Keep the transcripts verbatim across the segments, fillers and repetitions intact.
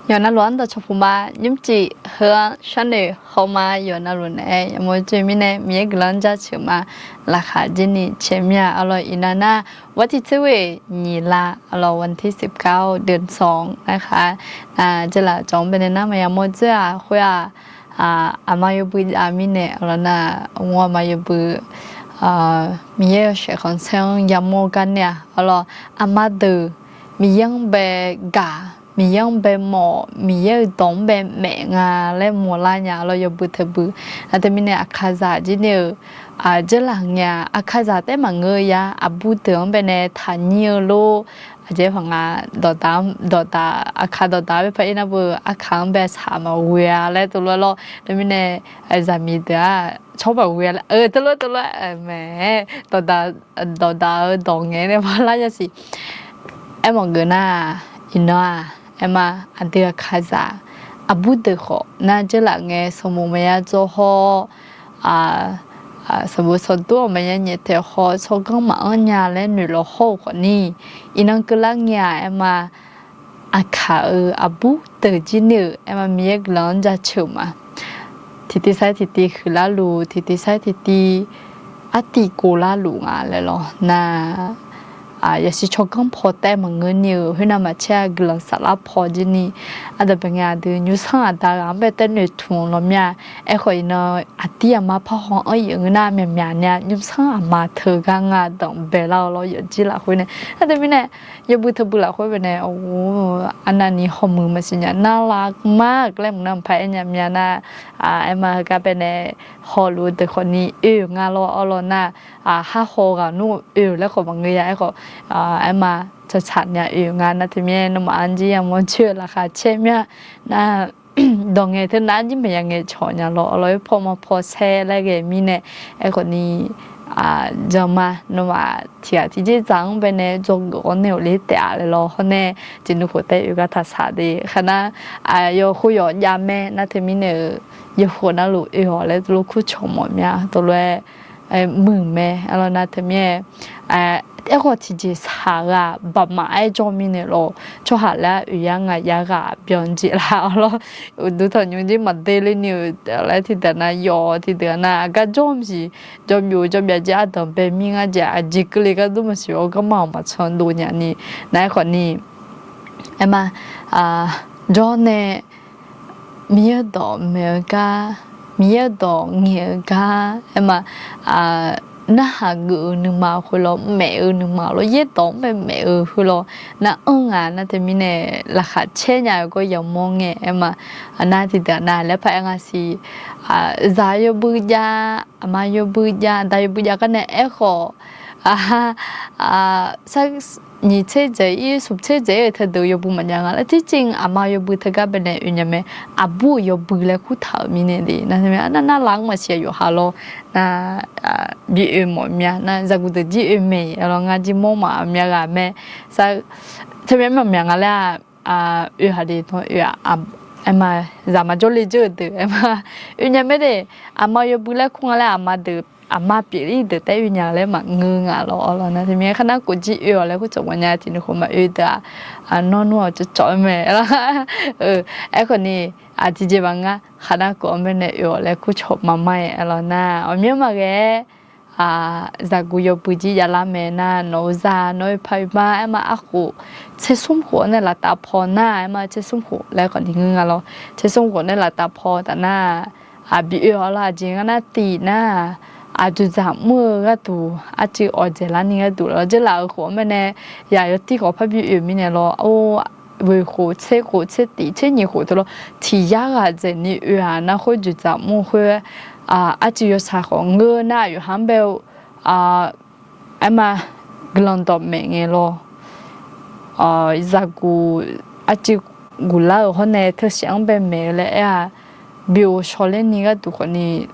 Yawqnan luf-anr dawqcawq puq ma, nymrcif heu-anr sharnoeq haw ma. Yawqnan luf naeq-aer yamawr dzoer mirnae Miqyaer guiqlanq-anr jaceuq ma. Laqkhaq jir ni caer mir-a. Arlawr iqnan nar, วันที่สิบเก้า เดือนสอง nar khar, jeurlaf cawq-anr baenae nar ma yamawr dzoer-aq khoer-aq, aqma yawbui jav mirnae arlawr nar, mr aqma yawbui, Miqyaer yawshaef khanqsaer-anr yamawr gar nae-aq arlawr, aqma deuq Miqyaer-anr bae gaq, Miqyaer-anr bae mawf, Miqyaer-euq dawq-anr bae maef nga laer mawrlar nya arlawr yawbui teubui. Nar teumirnae aqkaqzaq jir ni-euq jeurlaf ngae-aq, aqkaqzaq taef maqngeur ya, aqbur deuq-anr baenae taqnyir-eu lor. Aqjeq paq nga, dawqdaq, dawqdaq, aqkaq dawqdaq-a bae paq-ir nar beu, aqkaq-anr bae saq maqghoe-a laer teulof-aer lawr. Teumirnae zaqmiq deuq-aq tsawr maqghoe-a laer, teulof teulof-aer mae, dawqdaq, dawqdaq-eu dawq ngaeq nae maqlar yasiq. Aermawf geuf nar, iqnan-aq, aerma, aqdui aqkaqzaq, aqbur deuq khawf nar jeurlaf ngae sanqbof maqya dzaw hawr, sanqbof sanqdur-awq maqya nyaeftaeq haw, tsawrganr maqanr nya laer noeqlawq hawr-eu khawfni, iqnan keuvlar ngae-aq aerma, aqkaq-euq aqbur deuq jir ni-euq aerma Miqyaer guiqlanq-anr jaceuq ma. Tiqtiv sar-aer tiqtiv huiqlar luf, tiqtiv sar-aer tiqtiv artiv kovlar luf nga laer lawr nar, yasiq tsawrganr paw taef maqngeur ni-euq khoernav maqcaer-a guiqlanq saflar paw jir ni, aqdaq bae ngae aqdui nymrsanr aqda ghaq-anr bae taer noeqtmq-eu lawr mir-a. Aerkhawf iqnan aqdir aqma parhaw-anr iq-eu ngeur nar myaqmyaq ni-a nymrsanr aqma teugar nga danqbae lar-eu lawr yawfjir lafkhoer nae. Nar teumirnae yawbui teubui lafkhoer baenae, arnavni hawmuiq maqsiq nya nar lar mar-eu laer mq nar mqpar aer nya mya nar, aerma heugar baenae hawluf-eu deuq khawfni oe-euq nga lawr arlawr nar, harhaw ghaq nmr oe-euq laer khawf maqngeur ya. Aerkhawf aerma tsaqtsaq nya oe-euq nga. Nar teumirnae nawmaf-anr jir yamawr jir-eu laqkhaq caer mir-a nar, dawq ngae teu nar jir maqya ngae cawq nya lawr arlawr, oerpaw mapaw saer laer ghae mirnae, aerkhawfni, jan ma, nawmaf tiqghaq tiqjeq dzaq-anr baenae dzawgeuf-awr nae-awq ler taef-a laer lawr hawr nae, jeq nuikhof taef oe gar taqsaq de. Khaqnar, yawkhof yawqjav mae nar teumirnae-euq, yawkhof navluf oe-awq laer teulof kur cawq mawf mya teulof-aer muiq mae arlawr nar teumirnae, aerkhawf tiqjeq saq ghaq baqmaf-aer jawr mirnae lawr, tsawrhaq laer oe yar ngaq yar ghaq byan jeq laf arlawr, uqduq tanqnymr jir maqde le ni-euq laer tiqdeuq nav yawf tiqdeuq nav aqgar jawr maqsiq, jawr byov jawr byav jir ardanq bae mir ngar jeq aqjeq keuvle gar dur maqsiq-awr garma-awq maqcan dov nya ni, nar aerkhawfni, aerma, jawr nae Miqyaer-eu dawq maeq-eu gar, Miqyaer-eu dawq ngaeq-eu gar, aerma, narhaq geuf-eu nuima khoerlawr, maef-eu nuima lawr, yaerdawq-anr bae maef-eu khoerlawr, nar anr nga nar teumirnae, laqkhaq caer nya-eu gawr yamawr ngae aerma, nar tiqdeuq nav laer paq-aer nga siq, zaq yawbui jav, aqma yawbui jav, aqda yawbui jav gar nae aerkhawf, sar nyiq tser dzaeq ir smq tser dzaeq ir-eu teudeuq yawbui maqjav nga laer tircin aqma yawbui teugar baenae oe nya mae. Aqbur-euq yawbui laer kurtaq-euq mirnae de nar teumirnae arnav narlar-anr maqsiq-a yawqha lawr, nar, bi oe mawf mya nar zaqguq deuq jir oe mae-iq arlawr ngar jir mawr maf mya ghaq mae. Sar, teumirnae maqmyaq nga laer-aq, oe haq de tmr oe-a, aerma, zaq maqjawr le dzeur-euq deuq aerma, oe nya mae de, aqma yawbui laer kur nga laer aqma deuq, aqma pyeuf ir deuq taef oe nya laer maqngeur nga lawr arlawr nar teumirnae khaqnar khof jir oe-awq laer kur cawq mawf nya tiqnuikhof maqoe deuq-aq, nawr nmr-awq cawvcawv-aer mae arlawr. Aerkhawfni, tiqjeq baq ngar khaqnar khof-anr baenae oe-awq laer kur cawq maqmar-aer arlawr nar aqmyanr maqghae-aer, zaqguq yawbui jir javlar mae nar nawq-eu zaq nawq-eu paq-eu ma aerma arkhof tser smr khof-anr nae laftav paw nar aerma tser smr khof laer khawfni ngeur nga lawr. Tser smr khof nae laftav paw taf nar, aqbi oe-awq lawr aqjeq ngar nar tif nar, aqdzoeqdzaq mr-eu gharduq arcuiv awqdzaeq larni gharduq lawr dzeurlaf-eu khof-anr baenae, yaq yawtir khawf parbi oe-eu mirnae lawr, or, ghoeq khof tser khof tser tif tser nyiq khof teu lawr tiq yar ghaq dzaeqni oe-aq nar khoer dzoeqdzaq mr-eu khoer, arcuiv yawshaq khawf ngeur nar aqyawf ha-anr bae-eu, aerma, guiqlanq dawqmaeq ngae lawr, zaqguq, arcuiv guqlar-euq hawr nae teushif-anr bae maeq-eu laer aer-aq, bi ghovshaw lerni gharduq khawfni,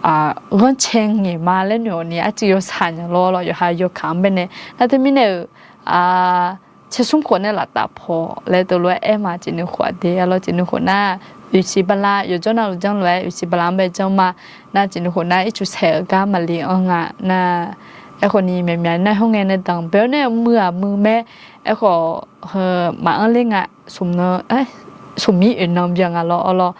ghanrcae ngaeq ma laer noeq-awq ni arcuiv yawshaq nya lawr lawr yawqha yawkaq-anr baenae nar teumirnae-euq, tser smr khof nae laftav paw laer teulof-aer aer ma tiqnuikhof aqde arlawr tiqnuikhof nar, oeqsiq bala yawqjawr navluf janr lof-aer oeqsiq bala-anr bae janr ma, nar tiqnuikhof nar ircuf saeq-eu gar maqli anr nga nar, Aerkhawf ni myaqmyaq nar hawr ngae nae danqbae-awr nae muiq-aq muiq mae. Aerkhawf heu maqanr ler nga, smq nan, smq mir oeq nan byan nga lawr awr lawr.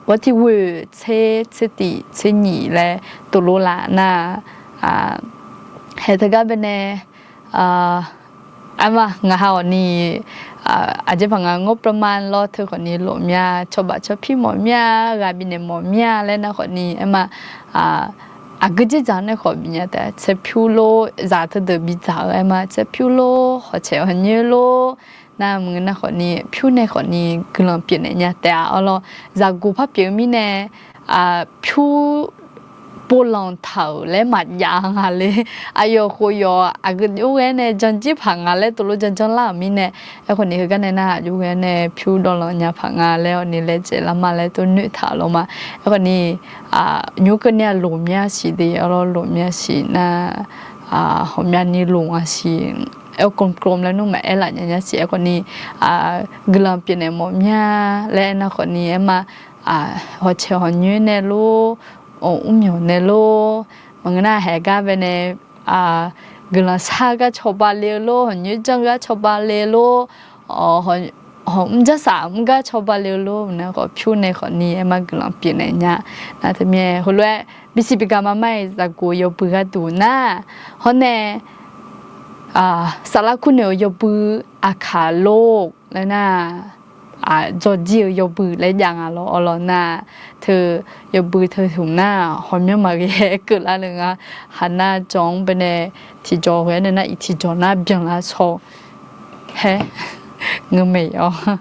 Ghawr tiq ghoeq tser, tser tiq tser nyiq laer tov lor laf nar, haeq teugar bae nae, arma ngaq ha awq ni, aqjeq paq nga ngawr ประมาณ lawr teu khawf ni lof mya, cawba cawpir mawf mya, ghaq bifnaeq mawf mya laer nar khawf ni aerma, aqgeu dzerdzaq nae khawf bifnya taef, tsaerpyur lor, zaq teudeuq bidzaq-eu aerma tsaerpyur lor, hawqcaeq hawqnyoer lor, nar maqngeur nar khawf ni pyur nae khawf ni guiqlanq pyeufnaeq nya taef-a awr lawr. Zaqguq par pyeuf-eu mirnae, pyur povlanq taq-euq laer maqjav nga le. Aqyawf khof yawf aqgeu jov ghae nae janjir paq nga laer tov lor janjanr lar-euq mirnae, aerkhawf ni heugar nae nar aqjov ghae nae pyur dawvlanq nya paq nga laer awq ni laejae lar ma laer tov noeqtaq-euq lawr ma. Aerkhawf ni nymr keuvni-aq loq mya siq de awr lawr, loq mya siq nar, hawqmya ni loq nga siq, aer-awr กลมๆ laer nmr maqaer laf nya nya siq. Aerkhawf ni guiqlanq pyeufnaeq mawf mya laer aernar khawf ni aerma, hawqcaeq hawqnyoer nae lor, mrmyawq nae lor, maqngeur nar haeq gar bae nae guiqlanq shar gar cawba le-eu lor, hawqnyoer janr gar cawba le-eu lor, hawq mr jarsaq mr gar cawba le-eu lor, nar khawf pyur nae khawf ni aerma guiqlanq pyeufnaeq nya. Nar teumirnae heulof-aer bisiq bigaq maqmar-iq zaqguq yawbui gharduq nar, hawr nae saflar kurnoeq-eu yawbui aqkaq lor laer nar, dzawrjir-eu yawbui laer jav nga lawr awr lawr nar, teu yawbui teu hmq nar hawqmyanr maqghae keuvlar le nga. Haqnar jawq-anr bae nae tiqjawq ghae nae nar iq tiqjawq nar byanlar shaw haer ngeur mae-awr,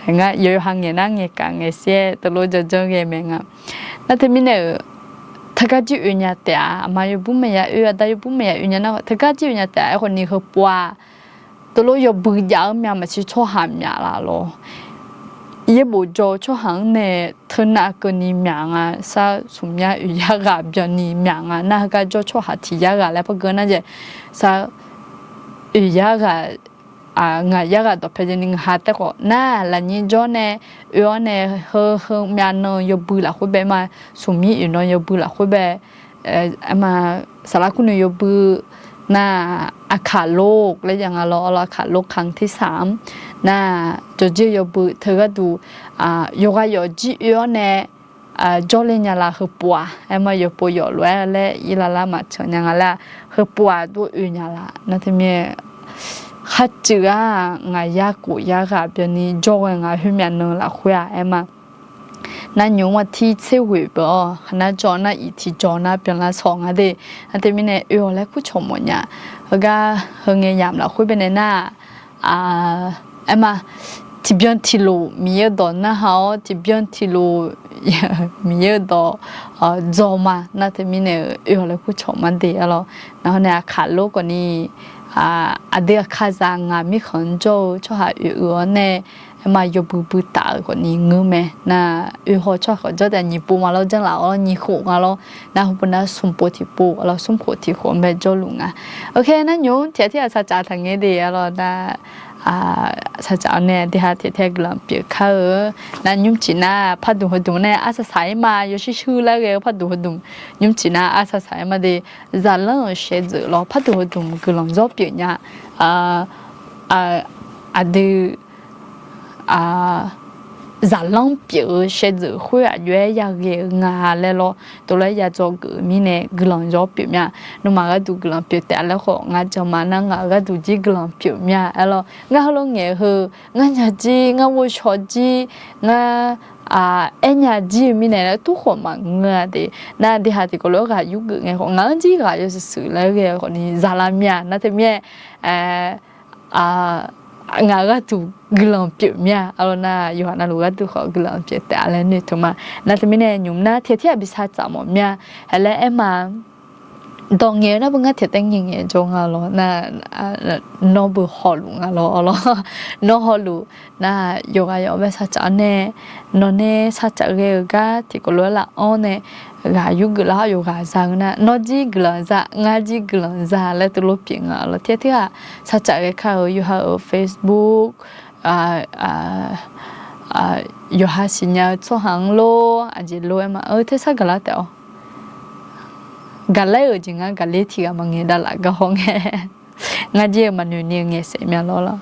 ngar yawqha ngaeq nar ngaeq kaf ngaeq shaer tov lor janjanr ghae mae nga. Nar teumirnae-euq teugar jir oe nya taef-a, aqma yawbur maqya oe, aqda yawbur maqya oe nya nar teugar jir oe nya taef-a. Aerkhawf ni heupov-aq, tov lor yawbui jav-eu mya maqsiq tsawrhaq myaq laf lawr. Yaerbof jaw-eu tsawrhaq-anr nae teunav keuvni myaq nga, sar smq mya oeq yar ghaq byanni myaq nga nar heugar jawr tsawrhaq tiq yar ghaq laer par geur nar jae, sar oeq yar ghaq, ngaq yar ghaq dawqpae jeq ni ngaq ha taef khawf nar lafnyir jawr nae oe-awr nae heu heu myavnan yawbui lafkhoer bae ma, smq mir oeq nan yawbui lafkhoer bae, aerma saflar kurnoeq yawbui nar, aqkaq lor laer jav nga lawr awr lawr, aqkaq lor ครั้งที่สาม nar, jawrjir-eu yawbui teu gharduq yawqghaq yawf jir oe-awr nae jawrle nya laf heupov-aq, aerma yawpov yawf lof-aer laer irlav lar maqtsanq nya nga laer, heupov-aq dov oe nya laf nar teumirnae kharcuif-aq ngaq yar khof yar ghaq byanni jawr ghae nga khoer myavnan lafkhoer-aq aerma. Nar nymq-mr aqtir tser ghoeq beu-awr, haqnar jawr nar iq tiqjawq nar byanlar shaw nga de. Nar teumirnae oe-awq laer kurcawq mawf nya. Heugar heungae yamq lafkhoer bae nae nar, aerma, tiqbyan tiqlof Miqyaer-eu dawq narhaq-awr, tiqbyan tiqlof Miqyaer-eu dawq dzaw ma. Nar teumirnae oe-awq laer kurcawq ma de-a lawr. Nar hawr nae aqkaq lor khawf ni, aqdui aqkaqzaq ngaq mirkhanq jawr-eu tsawrhaq oe-euq-awr nae, aerma yawbui bui taf-euq khawf ni ngeur mae. Nar oe haw tsawrhaq khawf jawr taef nyiq pov ma lawr janr laf-awr nyiq khof nga lawr. Nar hawbui nar smq pov tiq pov lawr, smq khof tiq khof-anr bae jawrluf nga. Oke, nar nymq-mr tiq ghaq tir ghaq saqcaf taqngae de-a lawr nar, saqcaf-awr nae aqdui ha tiq ghaq tir ghaq guiqlanq pyeuf kar-eu. Nar nymr ciq nar parduq heudmq nae arsaq saq-ir ma, yawshuir shuir lar ghae-eu parduq heudmq. Nymr ciq nar arsaq saq-ir ma de, zaqlanr-euq shaevdzeuf lawr parduq heudmq guiqlanq zawr pyeuf nya. Aqdui zaqlanr pyeuf-eu shaevdzeuf khoer aqjox-aer yaghae-eu nga laer lawr, tov lof-aer ya dzawgeuf-eu mirnae guiqlanq zawr pyeuf mya. Nawmaf gharduq guiqlanq pyeuf taef-a laer khawf ngar jan ma nar ngaq-euq gharduq jir guiqlanq pyeuf mya-a lawr. Ngar heulof ngaeq-eu heu, ngar nya jir, ngar ghovshaw jir, ngar aer nya jir-eu mirnae laer tur khawf maqngeur-a de. Nar aqdui ha tiqkawv lof-aer ghaq yurgeuf ngae khawf ngaq-anr jir ghaq yawshuif shuif laer ghae-eu khawf ni zaqlaq mya nar teumirnae ngaq-euq gharduq guiqlanq pyeuf mya-a lawr nar yawqghaq navluf gharduq khawf guiqlanq pyeuf taef-a laer noeqtmq ma. Nar teumirnae nymq nar tiq ghaq tir ghaq bi saqcaf mawf mya. Aer laer aer ma, dawq ngaeq-eu nar beu ngar tiq ghaq taef ngaeq ngaeq jawr nga lawr nar, nawr beu hawluf nga lawr lawr. Nawr hawluf nar yawqghaq yawq-anr bae saqcaf-awr nae, nawq nae saqcaf ghae-euq gar tiqkawv lof-aer laf-anr nae ghaq yurgeuf lar-awr yawqghaq za-eu nar nawr jir guiqlanq za, ngar jir guiqlanq za laer tov lof pyeuf nga lawr. Tiq ghaq tir ghaq saqcaf ghae kar-euq yawqha-euq Facebook yawqha siqnya-eu tsawrhaq-anr lor, aqjeq lor-aer ma-eu tersar gaqlar taef-awr Gaqlaer-euq jeq ngar gaqler tiq ghaq maqngaeq davlaf gar haw ngae. Ngar jir-eu maqnoeq ni-eu ngaeq saef mya lawr lawr.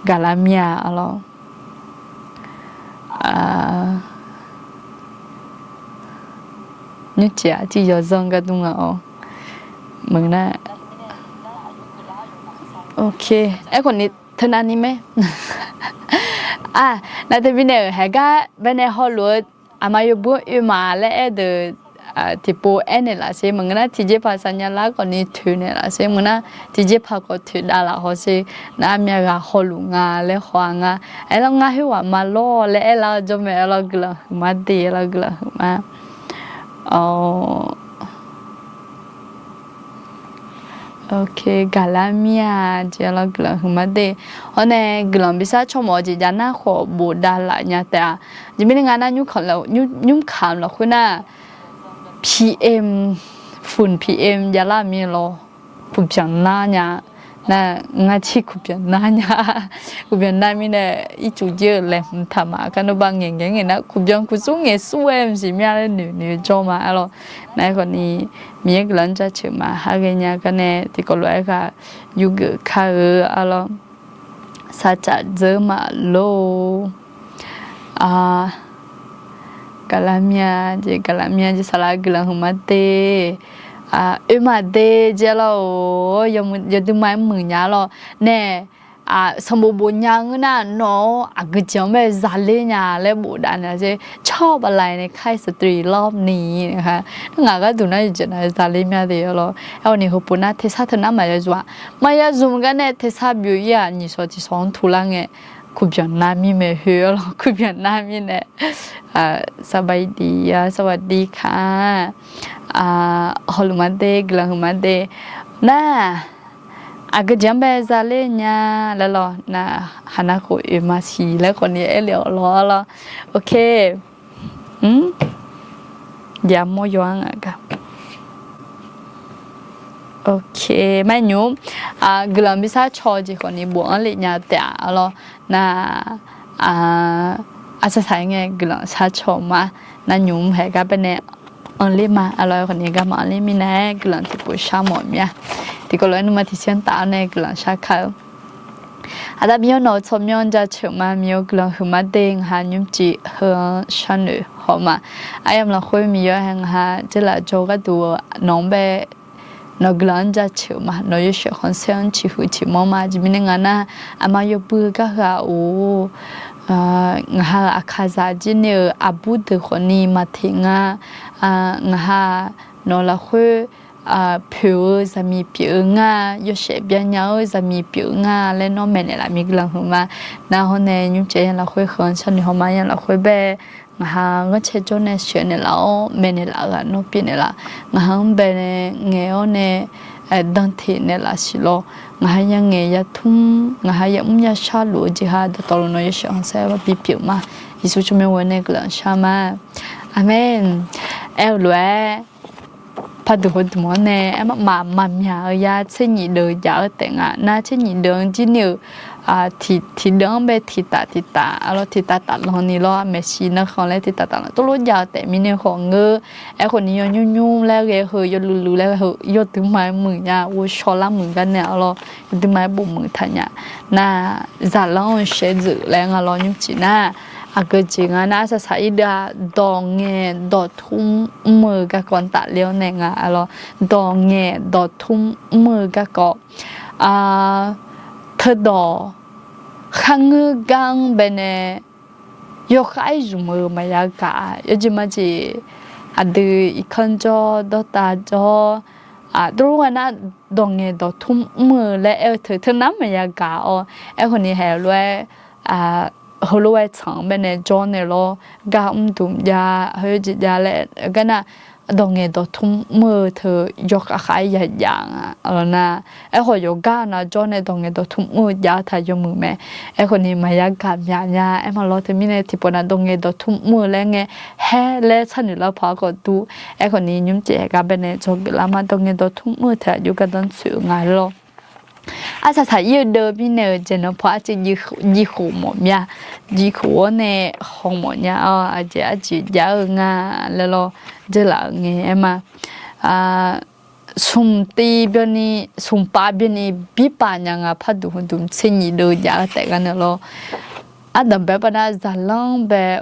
Gaqlar mir-a arlawr. Nymrcif-aq tiq yawzanr gar dur nga-awr. Meuq nar, ok, aerkhawf ni teunav ni mae. Aq, nar teumirnae-euq haeqgar baenae hawluf-eu aqma yawbur oe ma laer aer deuq, tiqpov aernaeq laf sher maqngeur nar, tiqjeqpaq saqnya lar khawf ni toeqnaeq laf sher maqngeur nar, tiqjeqpaq khawf toeqdav laf haw sher. Nar myav ghaq hawluf nga laer haw-a nga. Aerlar ngar khoerghaq ma lawr laer aerlar-eu jawr mae arlawr, guiqlanq huiqma de arlawr, guiqlanq huiqma. Ok, gaqlar mir-a jeq arlawr, guiqlanq huiqma de. Hawr nae guiqlanq bishar caw mawf-eu jeq jav nar khawf bofdav laf nya taef-a. Aqjeq mirnae nga nar, nymrkaq lafkhoer nar, P M, fun P M javlar mir lawr, kuqbyanq nar nya. Nar ngar cir kuqbyanq nar nya. Kuqbyanq nar mirnae ircuf jir-eu laeqhmq taq ma. Kar nawr bav ngaeq ngaeq ngaeq nar, kuqbyanq kuqsur ngaeq sur-aer maqsiq mya laer noeq noeq-eu jawr ma arlawr. Nar aerkhawf ni, Miqyaer guiqlanq-anr jaceuq ma. Har ghaenya gar nae tiqkawv lof-aer ghaq yurgeuf kar-eu arlawr. Sarcaf dzeur maqlor. Gaqlar mir-a jeq, gaqlar mir-a jeq, saqlaq guiqlanq huiqma de. Oe ma de jeq arlawr-or, yawdui ma-aer muiq nya arlawr nae. Sanqbof bof nya ngeur nar, nawq-awr aqgeu jeq-anr bae zaler nya laer bofdav naeq-a jeq, ชอบอะไรในค่ายสตรีรอบนี้ Ngaq gharduq nar yawjeq nar zaler mya de arlawr. Aerkhawf ni heupov nar tersar teunar maqya zmq-a. Maqya zmq gar nae tersar byov-ir-aq, nyiq shawq tiq shawq-anr tuvlar ngae, kuqbyanq nar mir mae khoer arlawr, kuqbyanq nar mirnae. Saqbaq iqdiq-a, saqbaq diq ka-a. Hawluf ma de, guiqlanq huiqma de. Nar, aqgeu jeq-anr bae zaler nya laer lawr. Nar, haqnar khof oe ma siq laer khawf ni aer le-awq lawr arlawr. Ok. Mr, yamawr yaw-anr ngaq gar. Ok, mar nymr, guiqlanq bishar caw jeq khawf ni bofanr lef nya taef-a arlawr. Nar, arsaq saq-aer ngae guiqlanq shar caw ma. Nar nymr haeq gar baenae anr ler ma arlawr, khawf ni gar maqanr ler mirnae-aer guiqlanq tiqpov shar mawf mya. Tiqkawv lof-aer nuima tiqsiar taf-awr nae guiqlanq shar kar-eu. Aqda Miqyaer nawq-eu tsawrmyanr jaceuq ma. Miqyaer-eu guiqlanq huiqma de, ngaq ha nymrcif heu-anr sharnoeq haw ma. Aryamq lafkhoer Miqyaer hae ngaq ha dzeurlaf jawr gharduq-eu nawq-anr bae nawq guiqlanq-anr jaceuq ma. Nawq yawshaef khanqsaer-anr ciqhuiq ciqmanr ma. Aqjeq mirnae nga nar, aqma yawbui-eu gar heu-aq or, ngaq ha-euq aqkaqzaq jir ni-euq aqbur deuq khawf ni maqteq nga. Ngaq ha nawq lafkhoer poeq-eu zaqmiq pyeuf-eu nga, yawshaef byanya-eu zaqmiq pyeuf-eu nga laer nawr maeqnaeq laf mir guiqlanq huiqma. Nar hawr nae nymrcif yamq lafkhoer heu-anr sharnoeq haw ma. Yamq lafkhoer bae ngaq ha ghanrcae jawr nae sheuq naeqlaf-awr maeqnaeq laf-eu-aq nawr pyeuf naeqlaf. Ngaq ha-anr bae nae ngaeq-awr nae danteq naeqlaf siq lawr. Ngaq ha yangaeq yatmr, ngaq ha yamr yashar luf-eu jeq ha dawqtawvluf nawq yawshaef khanqsaer-anr bipyeuf ma. Yeqsur tsawrmyanr ghoer nae guiqlanq shar ma. Aqmeq. Aer-eu lof-aer paqduq heudmq-anr nae aermaf maqmyaq-eu ya tser nyiq deuq jav-eu taef nga. Nar tser nyiq deuq-anr jir ni-euq tiqdeuq-anr bae tiqtaf tiqtaf arlawr, tiqtaf taf lan ni lawr, maeqshi narkhan laer tiqtaf taf lan tov lof jav-eu taef mirnae khawf ngeur. Aerkhawf ni yawnymr nymr laer ghae heu, yawluiv luiv laer ghae heu, yawdui ma-aer muiq nya, ghovshaw lar muiq gar nae arlawr, yawdui ma-aer bofmuiq taq nya. Nar, zaqlanr-eu shaevdzeuf laer nga lawr nymrcif nar, aqgeu jeq nga nar arsaq saq-ir deuq-aq, dawq ngaeq dawq tmr mr-eu garkawv tafler-awr nae nga arlawr, dawq ngaeq dawq tmr mr-eu garkawv teudawq kharngeur gar-anr bae nae yawkhav-aer zmq-eu maqya gaq-a. Yawjeq majeq aqdui irkanr jawr dawrtav jawr, tov lof ghae nar dawq ngaeq dawq tmr mr-eu laer aer-eu teu teunar maqya gaq-awr, aerkhawf ni haeq lof-aer heulof-aer tsanq-anr bae nae jawr nae lawr, gar mr duq jav, heu jeq jav laer gar nar, dawq ngaeq dawq tmr mr-eu teu yawkhav khav-aer ya jav nga. Nar, aerkhawf yawqgar nav jawr nae dawq ngaeq dawq tmr mr-eu jav taq yawmuiq mae. Aerkhawf ni maqya gaq myaq nya. Aerma lawr teumirnae tiqpawf nav dawq ngaeq dawq tmr mr-eu laer ngae, haer laer sharnoeq lar pawq-aer khawf dur. Aerkhawf ni nymrcif haeq gar bae nae dzawgeuf lar ma. Dawq ngaeq dawq tmr mr-eu teu aqjox gardanr tsoeq-eu nga lawr. Arsaq saq-ir-eu deuv mirnae-euq jeq nan pawq arciv jivkhof mawf mya. Jivkhof-awr nae haw mawf nya-awr, aqjeq arjeq jav-eu nga laer lawr, dzeurlaf-euq ngae aer ma. smq tiv byanni, smq pav byanni birpav nya nga, parduq hmqduq tser nyiq deuv jav-eu taef gar nae lawr. Ardanq bae-aer pav nar, zaqlanr bae,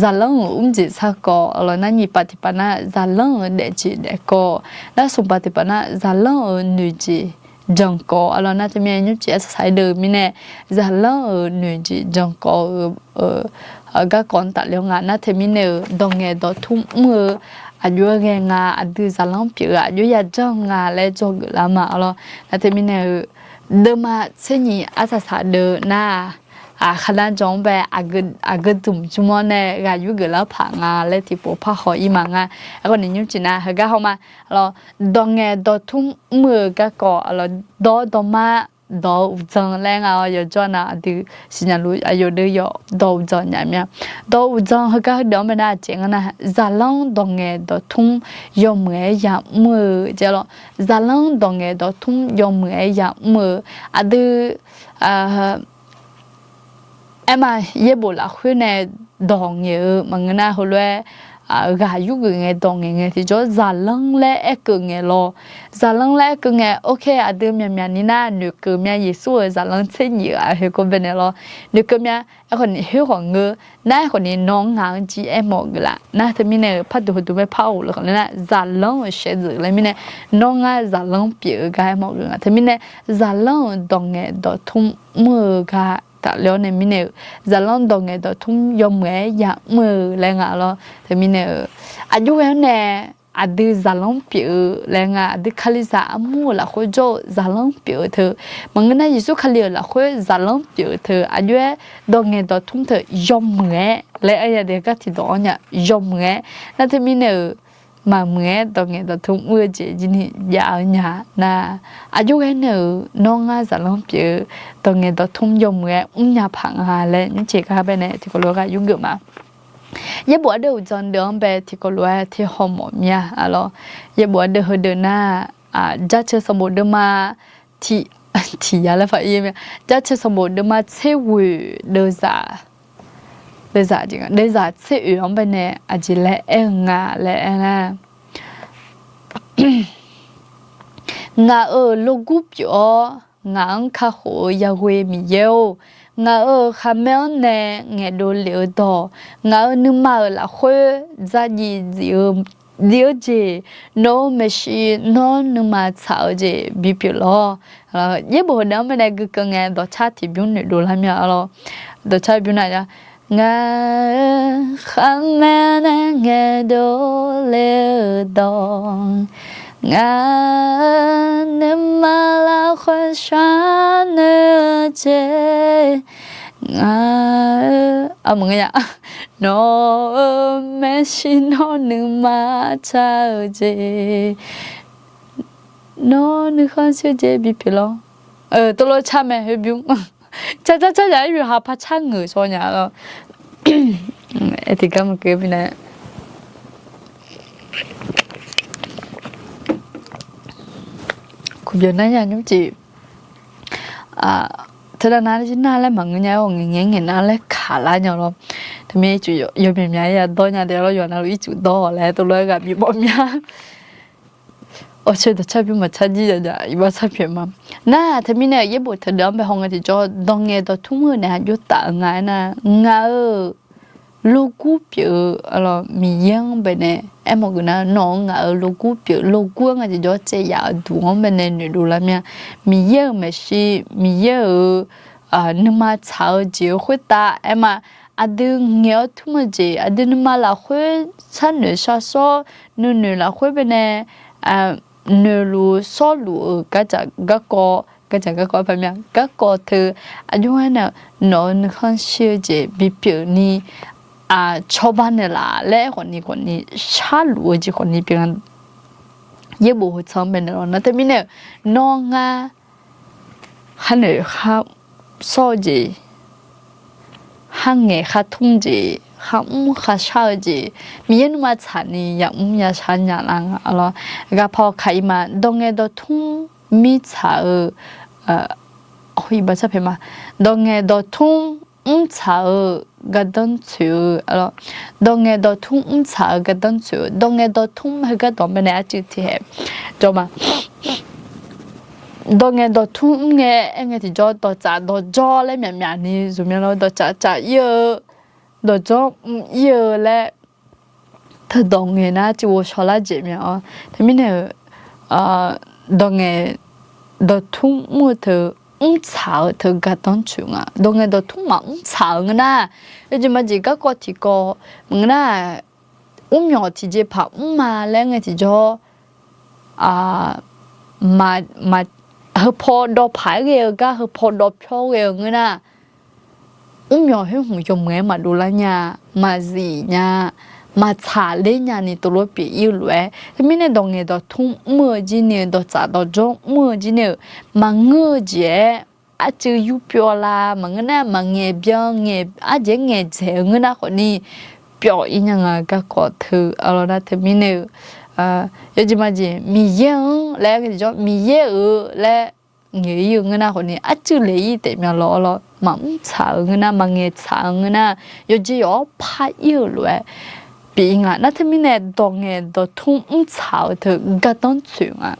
zaqlanr-euq mrjeq sarkawv, aqlawq nar nyiq pav tiqpav nar, zaqlanr-euq daefjeq daefkawv, nar smq pav tiqpav nar, zaqlanr-euq noeqjeq janqkawv, aqlawq nar teumirnae nymrcif arsaq saq-aer deuv mirnae, zaqlanr-euq noeqjeq janqkawv-eu garkawv tafler-awr nga. Nar teumirnae-euq dawq ngaeq dawq tmr mr-eu aqjox-aer ghae nga, aqdui zaqlanr pyeuf-eu aqjox-aer yajanr nga laer dzawgeuf lar ma, aqlawq. Nar teumirnae-euq deuvma tser nyiq arsaq saq deuv nar-aq, aqkhanar jan-anr bae, aqgeu dmq jmr-awr nae ghaq yurgeuf lar paq nga laer tiqpov parhaw ir ma nga. Aerkhawf ni nymrcif nar heugar haw ma, aqlawq, dawq ngaeq dawq tmr mr-eu garkawv, aqlawq, dawr dawqma dawq-eu uqdzan laer nga-awr, yawqjawr nav aqdui siqnya luf aqyawf deuv yawq dawq uqdzan nya mir-a. Dawq uqdzan heugar heudeuq-anr bae nar aqjeq nga nar, zaqlanr dawq ngaeq dawq tmr yawmuiq-aer yamr-eu jeq lawr. Zaqlanr dawq ngaeq dawq tmr yawmuiq-aer yamr-eu, aqdui aer ma, yaerbof lafkhoer nae dawq ngaeq-eu maqngeur nar, heulof-aer ghaq yurgeuf ngae dawq ngaeq ngae tiqjawr zaqlanr laer aerkeuv ngae lawr. Zaqlanr laer aerkeuv ngae, ok, aqdui myaqmyaq ni nar noeqkeuv mya, Yeqsur-euq zaqlanr tser nyiq-euq aqhoe kov baenaeq lawr. Noeqkeuv mya, aerkhawf ni khoerkhawf ngeur nar, aerkhawf ni nawr ngaq-anr jir aermawf geuf laf. Nar teumirnae-euq parduq heuduq bae par-awq lafkhoer nar, zaqlanr-euq shaevdzeuf laer mirnae, nawr ngar zaqlanr pyeuf-eu gar aermawf geuf nga. Teumirnae, zaqlanr-euq dawq ngaeq dawq tmr mr-eu gar tafler-awr nae mirnae-euq, zaqlanr dawq ngaeq dawq tmr yawmuiq-aer yamr-eu laer nga lawr. Teumirnae-euq, aqjox ghae-anr nae aqdui zaqlanr pyeuf-eu laer nga, aqdui Kalizaq armur-euq lafkhoer jawr-eu zaqlanr pyeuf-eu teu, maqngeur nar Yeqsur Kali-euq lafkhoer zaqlanr pyeuf-eu teu, aqjox-aer dawq ngaeq dawq tmr teu yawmuiq-aer laer aer-a de, gar tiqdawq-anr nya yawmuiq-aer. Nar teumirnae-euq, maqmuiq-aer dawq ngaeq dawq tmr mr-eu jeq jir ni jav-eu nya nar, aqjox ghae nae-euq nawr ngar zaqlanr pyeuf-eu dawq ngaeq dawq tmr yawmuiq-aer mrnya paq nga laer nymrcif gar baenae tiqkawv lof-aer ghaq yurgeuf ma. Yaerbof ardeuv uqdzan deuv-anr bae tiqkawv lof-aer tiqhaw mawf mir-a, aqlawq. Yaerbof ardeuv heudeuq nar, Jarceuq sanqbof deuvma tiq, tiq ya laer paq ir-eu ma. Jarceuq sanqbof deuvma tser ghoeq deuvzaq, deuvzaq tser oeq-anr baenae aqjeq laer aer-eu nga laer aer nar, ngaq-euq logur pyeuf-awr, ngaq-anr kakhof-eu yaghoe Miqyaer-or, ngaq-euq khaqmae-anr nae ngaeqdov lef-eu dawq, ngaq-euq nuima-euq lafkhoer dzardziv dziv-eu jeq, nawq-euq maeqshi nawr nuima tsaq-eu jeq bipyeuf lawr. Yaerbof heudeuq-anr baenae guikeuv ngae dawqcar tiqbymr noeqdov lar mir-a lawr. Dawqcar bymr nar, ngaq-euq khaqmae nae ngaeqdov le-eu dawq, ngaq-euq nuima lafkhoer sharnoeq-eu jeq, ngaq-euq, nawq-euq maeqshi nawr nuima tsaq-eu jeq, nawr nuikhanr shir-eu jeq bipyeuf lawr. Tov lof car mae heubymr. Car car car yaq-aer yawqha par car ngeuq shaw nya lawr. Aer tiqgar maqkeuv binae Kuqbyaq nar ya nymr jeq, teunav nar jir nar laer maqngeur nya-awr, ngaeq ngaeq ngaeq nar laer kaq lar nya lawr. Teumirnae ircuf yawmyaq mya-aer ya dawr nya de lawr, yawqha navluf ircuf dawr-awq laer tov lof-aer ghaq bif mawf mya. Awqtser dawqcar bymr maqcar jir ya jaq iqbax sar pyaeq ma. Nar teumirnae yaerbof teudeuq-anr bae haw ngae tiqjawr dawq ngaeq dawq tmr-eu naeq-a jov taf-eu nga aernar, ngaq-euq logur pyeuf-eu Miqyaer-anr baenae aermawf geuf nar, nawq-euq ngaq-euq logur pyeuf, logur-anr nga tiqjawr caev yaf-eu duq-anr baenae noeqdov lar mir-a. Miqyaer-euq maeqshi, Miqyaer-euq nuima tsaq-eu jeq-eu khoertav aer ma. Aqdui ngaeq-awr tmr-eu jeq, aqdui nuima lafkhoer sharnoeq shar sawr, nuinoeq lafkhoer baenae noeqluf shawrluf-euq gardzaq garkawv, gardzaq garkawv paq mir-a. Garkawv teu aqjox-aer nae nawq-euq nuikhanr shir-eu jeq bipyeuf ni, cawba naeqlaf laer khawfni khawfni sharluf-eu jeq khawfni pyeuf nga. Yaerbof heu tsanr baenae lawr nar teumirnae-euq, nawr ngar kharnoeq khar shawr-eu jeq, kharngaeq khartmr jeq, kharmr kharshar-eu jeq, Miqyaer nuima tsaqni yamr yashar nya lar nga lawr. Aqgaf paw kaq ir ma, dawq ngaeq dawq tmr mirtsaq-eu, iqbax sar pyaeq ma, dawq ngaeq dawq tmr mrtsaq-eu gardanr tsoeq-eu, dawqngaeq dawqtmr mrtsaq-euq gardanr tsoeq-eu, dawqngaeq dawqtmr heugar dawq-anr baenae arcuiv tiqhaeq jawr ma. Dawqngaeq dawqtmr mr ngae aer ngae tiqjawr dawqtsaf dawqjawr laer myaqmyaq ni zmq mya lor, dawqtsaf tsaf ir-eu, dawqjawr mr ir-eu laer teudawq ngaeq nar cuiv ghovshaw lar jeq mya-awr, teumirnae-euq dawqngaeq dawqtmr mr-eu teu, mrtsaq-eu teu gardanr tsoeq nga. Dawqngaeq dawqtmr maqmr tsaq-euq ngeur nar, yawjeq majeq garkawv tiqkawv maqngeur nar, mrmyawq tiqjeqpaq mr ma laer ngae tiqjawr, heupaw dawqpaq-aer ghae-eu gar heupaw dawqpyawr ghae-eu ngeur nar, mrmyawq khoer hmq yawmuiq-aer maqdov lar nya, maqzif nya, maqtsaq ler nya ni tov lof pyeuf ir-eu lof-aer, teumirnae dawqngaeq dawqtmr mr-eu jir ni-eu, dawqtsaf dawqjawr mr-eu jir ni-euq maqngeur-eu jeq-aer, arcuiv yurpyawv la maqngeur nar, maqngaeq byan ngaeq arjeq ngaeqdzaeq-eu ngeur nar khawfni, pyawv ir nya nga garkawv teu-eu lawr nar teumirnae-euq, yawjeq majeq Miqyaer-anr laer aer ngae tiqjawr Miqyaer-euq laer ngaeq ir-eu ngeur nar khawfni, arcuiv le ir taef mya lawr lawr, maqmr tsaq-euq ngeur nar, maqngaeq tsaq-euq ngeur nar, yawqjeq yawq-awr par ir-euq lof-aer pyeuf ir nga. Nar teumirnae dawqngaeq dawqtmr mrtsaq-eu teu gardanr tsoeq nga.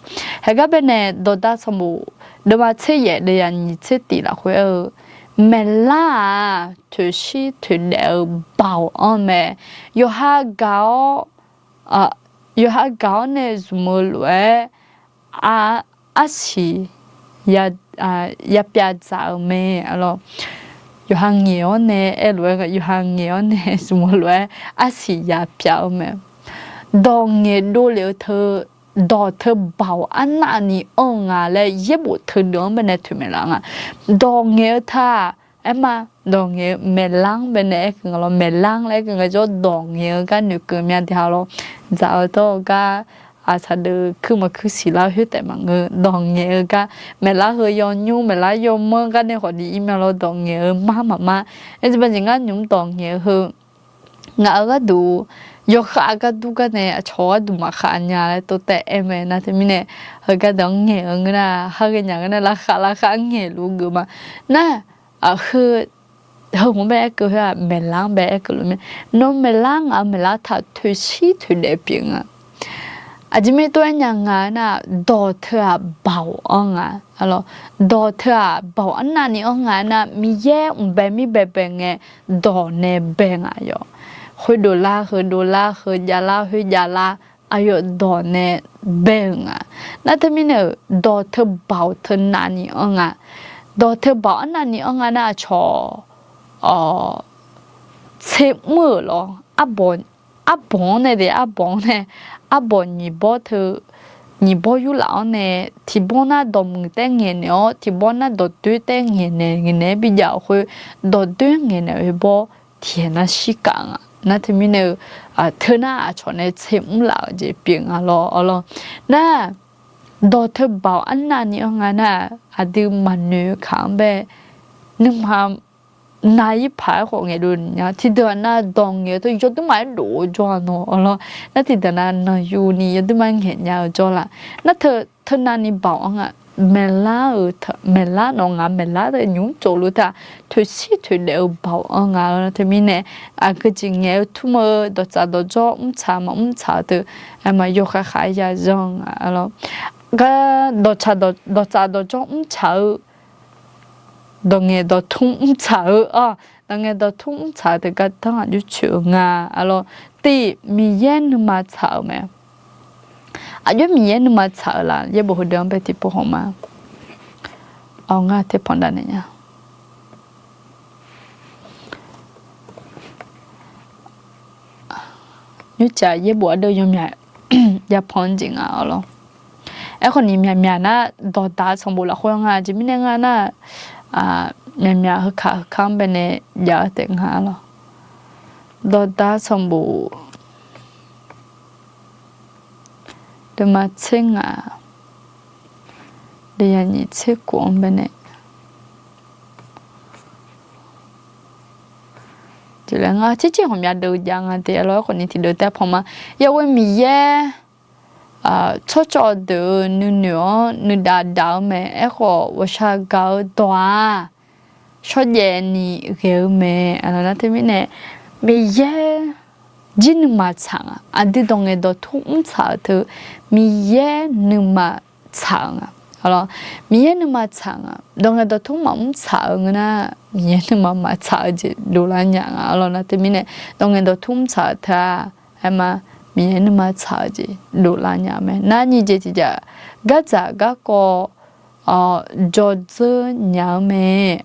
Heugar baenae dawqdar sanqbof deuvma tser yaef deuvyaq nyiq tser tif lafkhoer aer-eu, maeqlar-aq toeqshir toeqdaef-eu baoq anr mae. Yawqha gaq-awr, yawqha gaq-awr nae zmq-eu lof-aer arsiq yapyav dzaq-eu mae. Yawqha ngaeq-awr nae aer lof-aer, yawqha ngaeq-awr nae zmq-eu lof-aer arsiq yapyav-eu mae. Dawqngaeq dovlef-eu teu, dawq teu baoq arnavni anr-eu nga laer yaerbof teudeuq-anr baenae toeqmaeq laf nga. Dawqngaeq-eu teu-aq, aerma, dawqngaeq-eu maeqlar-anr baenae aer keuv nga lawr, maeqlar-anr laer aer keuv nga jawr, dawqngaeq-eu gar noeqkeuv mya de ha lawr. Dzaq-eu dawr-eu gar, aqsaqdeuq kuir maqkuir siqlar khoer taef maqngeur, dawqngaeq-eu gar, maeqlar heu yawnymr, maeqlar yawmanr gar nae khawfni ir mya lawr, dawqngaeq-eu mar maqmar. Aerjeq baqjeq ngar nymq-mr dawqngaeq-eu heu ngaq-euq gharduq, yawkhav gar dur gar nae aqcawq gharduq maqkhav nya laer tov taev aer mae. Nar teumirnae, heugar deuq-anr ngaeq-eu ngeur nar, ha ghae nya ngeur nar, lavkhav lavkhav ngaeqluf geuf ma. Nar, heu, heu hmq bae aer keuv khoer-aq, maeqlar-anr bae aer keuv luf mae. Nawr maeqlar ngaq-euq maeqlar taq toeqshir toeqdaef pyeuf nga. Aqjeq mirnae tov-aer nya nga nar, dawq teu-aq baoq anr nga. Dawq teu-aq baoq arnavni anr nga nar, Miqyaer mqbae mir baebae ngae, dawq nae bae nga yawq. Khoerdov lar heudov lar, heu jav lar khoer jav lar, aqyawf dawq nae bae-euq nga. Nar teumirnae-euq dawq teu baoq teu navni anr nga. Dawq teu baoq arnavni anr nga nar aqcawq tser mr-euq lawr, arbawq, arbawq-anr nae de, arbawq-anr nae, arbawq nyiq bawr teu, nyiq bawr yurlaf-anr nae, tiq bawr nar dawqmuiq taer ngaeqnaeq-awr, tiq bawr nar dawqdoer taer ngaeqnaeq, ngaeqnaeq-aer bijav-euq khoer, dawqdoer ngaeqnaeq-eu bawr tiq haeq nar shirkaf nga. Nar teumirnae-eu, teu nar aqcawq nae tser mr laf-euq jeq pyeuf nga lawr, awr lawr. Nar, dawq teu baoq arnavni anr nga nar, aqdui maqnoeq-eu kaq-anr bae, nuima nav-ir paq-aer khawf ngaeqdov nya. Tiqdeuq-aq nav dawq ngaeq-eu teu yawduirma-aer dof-eu jawr-a nawr, awr lawr. Nar tiqdeuq nav nanqyuni yawduirma ngaeq nya-eu jawr la. Nar teu, teu navni baoq anr nga. Maeqlar-euq, maeqlar nawq ngaq maeqlar teu nymq-mr tsofluf teu-aq, toeqshir toeqdaef-eu baoq anr nga. Nar teumirnae, aqgeujeq ngaeq-eu tmr-eu dawqtsaf dawqjawr mrtsaq maqmr tsaq-eu teu, aqma yawkhav khav ya zanr nga, awr lawr. Gar dawqtsaf dawqjawr mrtsaq-eu, dawqngaeq dawqtmr mrtsaq-eu, dawqngaeq dawqtmr mrtsaq-eu teu gardanr aqjox coeq-eu nga, awr lawr. Tiq, Miqyaer nuima tsaq-euq mae. Aqjox Miqyaer nuima tsaq-euq laf, yaerbof heudeuq-anr bae tiqpov haw ma. Awq, ngar tepanq davnaeq nya. Nymrcaf yaerbof ardeuv yawmyaq yapanq jeq nga, awr lawr. Aerkhawf ni myaqmyaq nar, dawqdaq sanqbof lafkhoer nga, aqjeq mirnae nga nar, myaqmyaq heukaq heukaq-anr baenae jav-eu taef nga, awr lawr. Dawqdaq sanqbof deuvma tser ngaq, deuvya nyiq tser kof-anr baenae, tiq laer nga, tser tser ghawqmya deuv jav nga de, awr lawr. Aerkhawf ni tiqdeuv tae panq ma. Yawghoe Miqyaer tsawrcawv deuq-euq nuinoeq-anr nuidav dav-eu mae. Aerkhawf ghawqshaq gaq-eu dawq-aq, shawrjaev ni ghae-eu mae. Nar teumirnae Miqyaer jir nuima tsaq nga. Aqdui dawq ngaeq dawq tmr mr tsaq-euq teu Miqyaer nuima tsaq-eu nga. Miqyaer nuima tsaq nga. Dawq ngaeq dawq tmr maqmr tsaq-eu ngeur nar, Miqyaer nuima maqtsaq-eu jeq dovlar nya nga. Nar teumirnae dawq ngaeq dawq tmr mr tsaq-eu teu-aq, aerma, Miqyaer nuima tsaq-eu jeq dovlar nya mae. Nar nyiq jeq tiqjeq, gardzaq garkawv jawrdzeur nya-eu mae.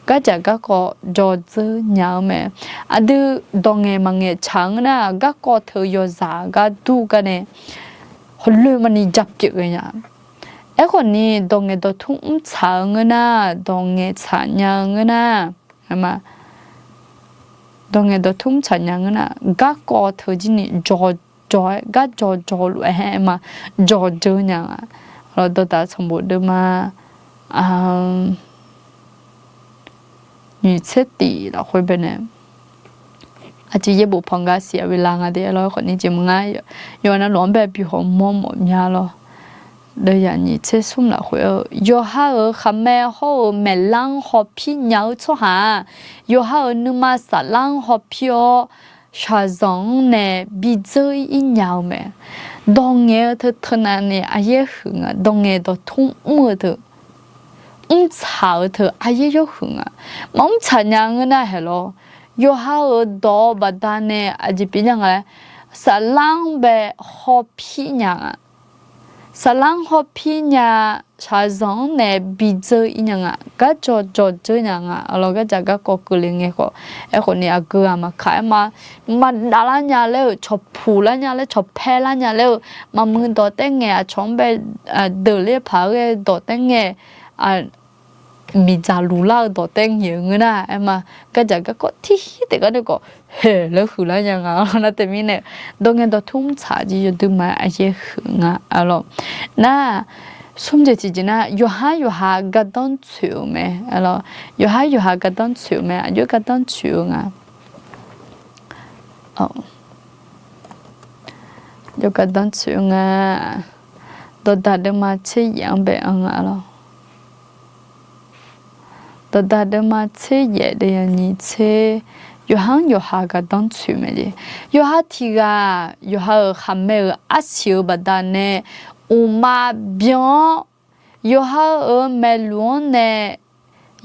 Gardzaq garkawv jawrdzeur nya-eu mae. Aqdui dawq ngaeq maqngaeq tsaq-eu ngeur nar, garkawv teu yawzaq gar dur gar nae hawloe maqni ja pyeuf ghae nya. Aerkhawf ni dawq ngaeq dawq tmr mr tsaq-eu ngeur nar, dawq ngaeq tsaq nya-eu ngeur nar, dawq ngaeq dawq tmr mr tsaq nya ngeur nar, garkawv teu jir ni jawr jawr-aer, gar jawr jawr luf-aer haer ma, jawrdzeur nya nga. Dawqdaq sanqbof deuvma nyiq tser tif lafkhoer baenae, aqjeq yaerbof panq gar siq-a ve la nga de lawr. Khawf ni jeq maqngar, yawqha navluf-anr bae bi hawmawr mawf mya lawr. Deuvyaq nyiq tser smr lafkhoer-eu, yawqha-euq khaqmae hawr-eu maeqlar-anr hawpir nya-eu tsawrhaq-aq, yawqha-euq nuima saflar-anr hawpir-awr, shaqzanq-anr nae bidzeur ir nya-eu mae. Dawq ngaeq-eu teu teunav ni aryaer huiq nga. Dawq ngaeq dawq tmr mr-eu teu, mr tsaq-eu teu aryaer yawhuiq nga. Maqmr tsaq nya ngeur nar haeq lawr, yawqha-euq dawq-eu baqdanae aqjeq pyeuf nya nga laer, saflar-anr bae hawpir nya nga. Saflar-anr hawpir nya, shaqzanq-anr nae bidzeur ir nya nga. Garjawr jawrdzeur nya nga. Aqlawq gardzaq garkawv keuvle ngae khawf, aerkhawf ni aqgeu-aq maqkaq-aer ma, maqdavlar nya laer-euq, cawqpuq lar nya laer, cawqpae lar nya laer-eu, maqmuiq dawq taer ngae, aqcawq-anr bae deuq ler paq-aer ghae dawq taer ngae, miqdzaq luf lar-eu dawq taer ngaeq-eu ngeur nar, aerma, gardzaq garkawv tirhir taef gar nae khawf, haeq laer huiqlar nya nga. Nar teumirnae dawq ngaeq dawq tmr mr tsaq jir yawdui ma aryaer huiq nga. Aqlawq nar, smr jeq tiqjeq nar, yawqhar yawqha gardanr tsoeq-euq mae. Aqlawq, yawqhar yawqha gardanr tsoeq-eu mae. Aqjox gardanr tsoeq-eu nga. Aqjox gardanr tsoeq-eu nga. Dawqdaq deuvma tser yaef-anr bae-anr nga lawr. Dawqdaq deuvma tser yaef deuvyaq nyiq tser, yawqhar-anr yawqha gardanr tsoeq mae jeq. Yawqha tiq ghaq, yawqha-euq khaqmae-euq arsiq-eu baqdanae, uqma byan-awr, yawqha-euq maeqluq-anr nae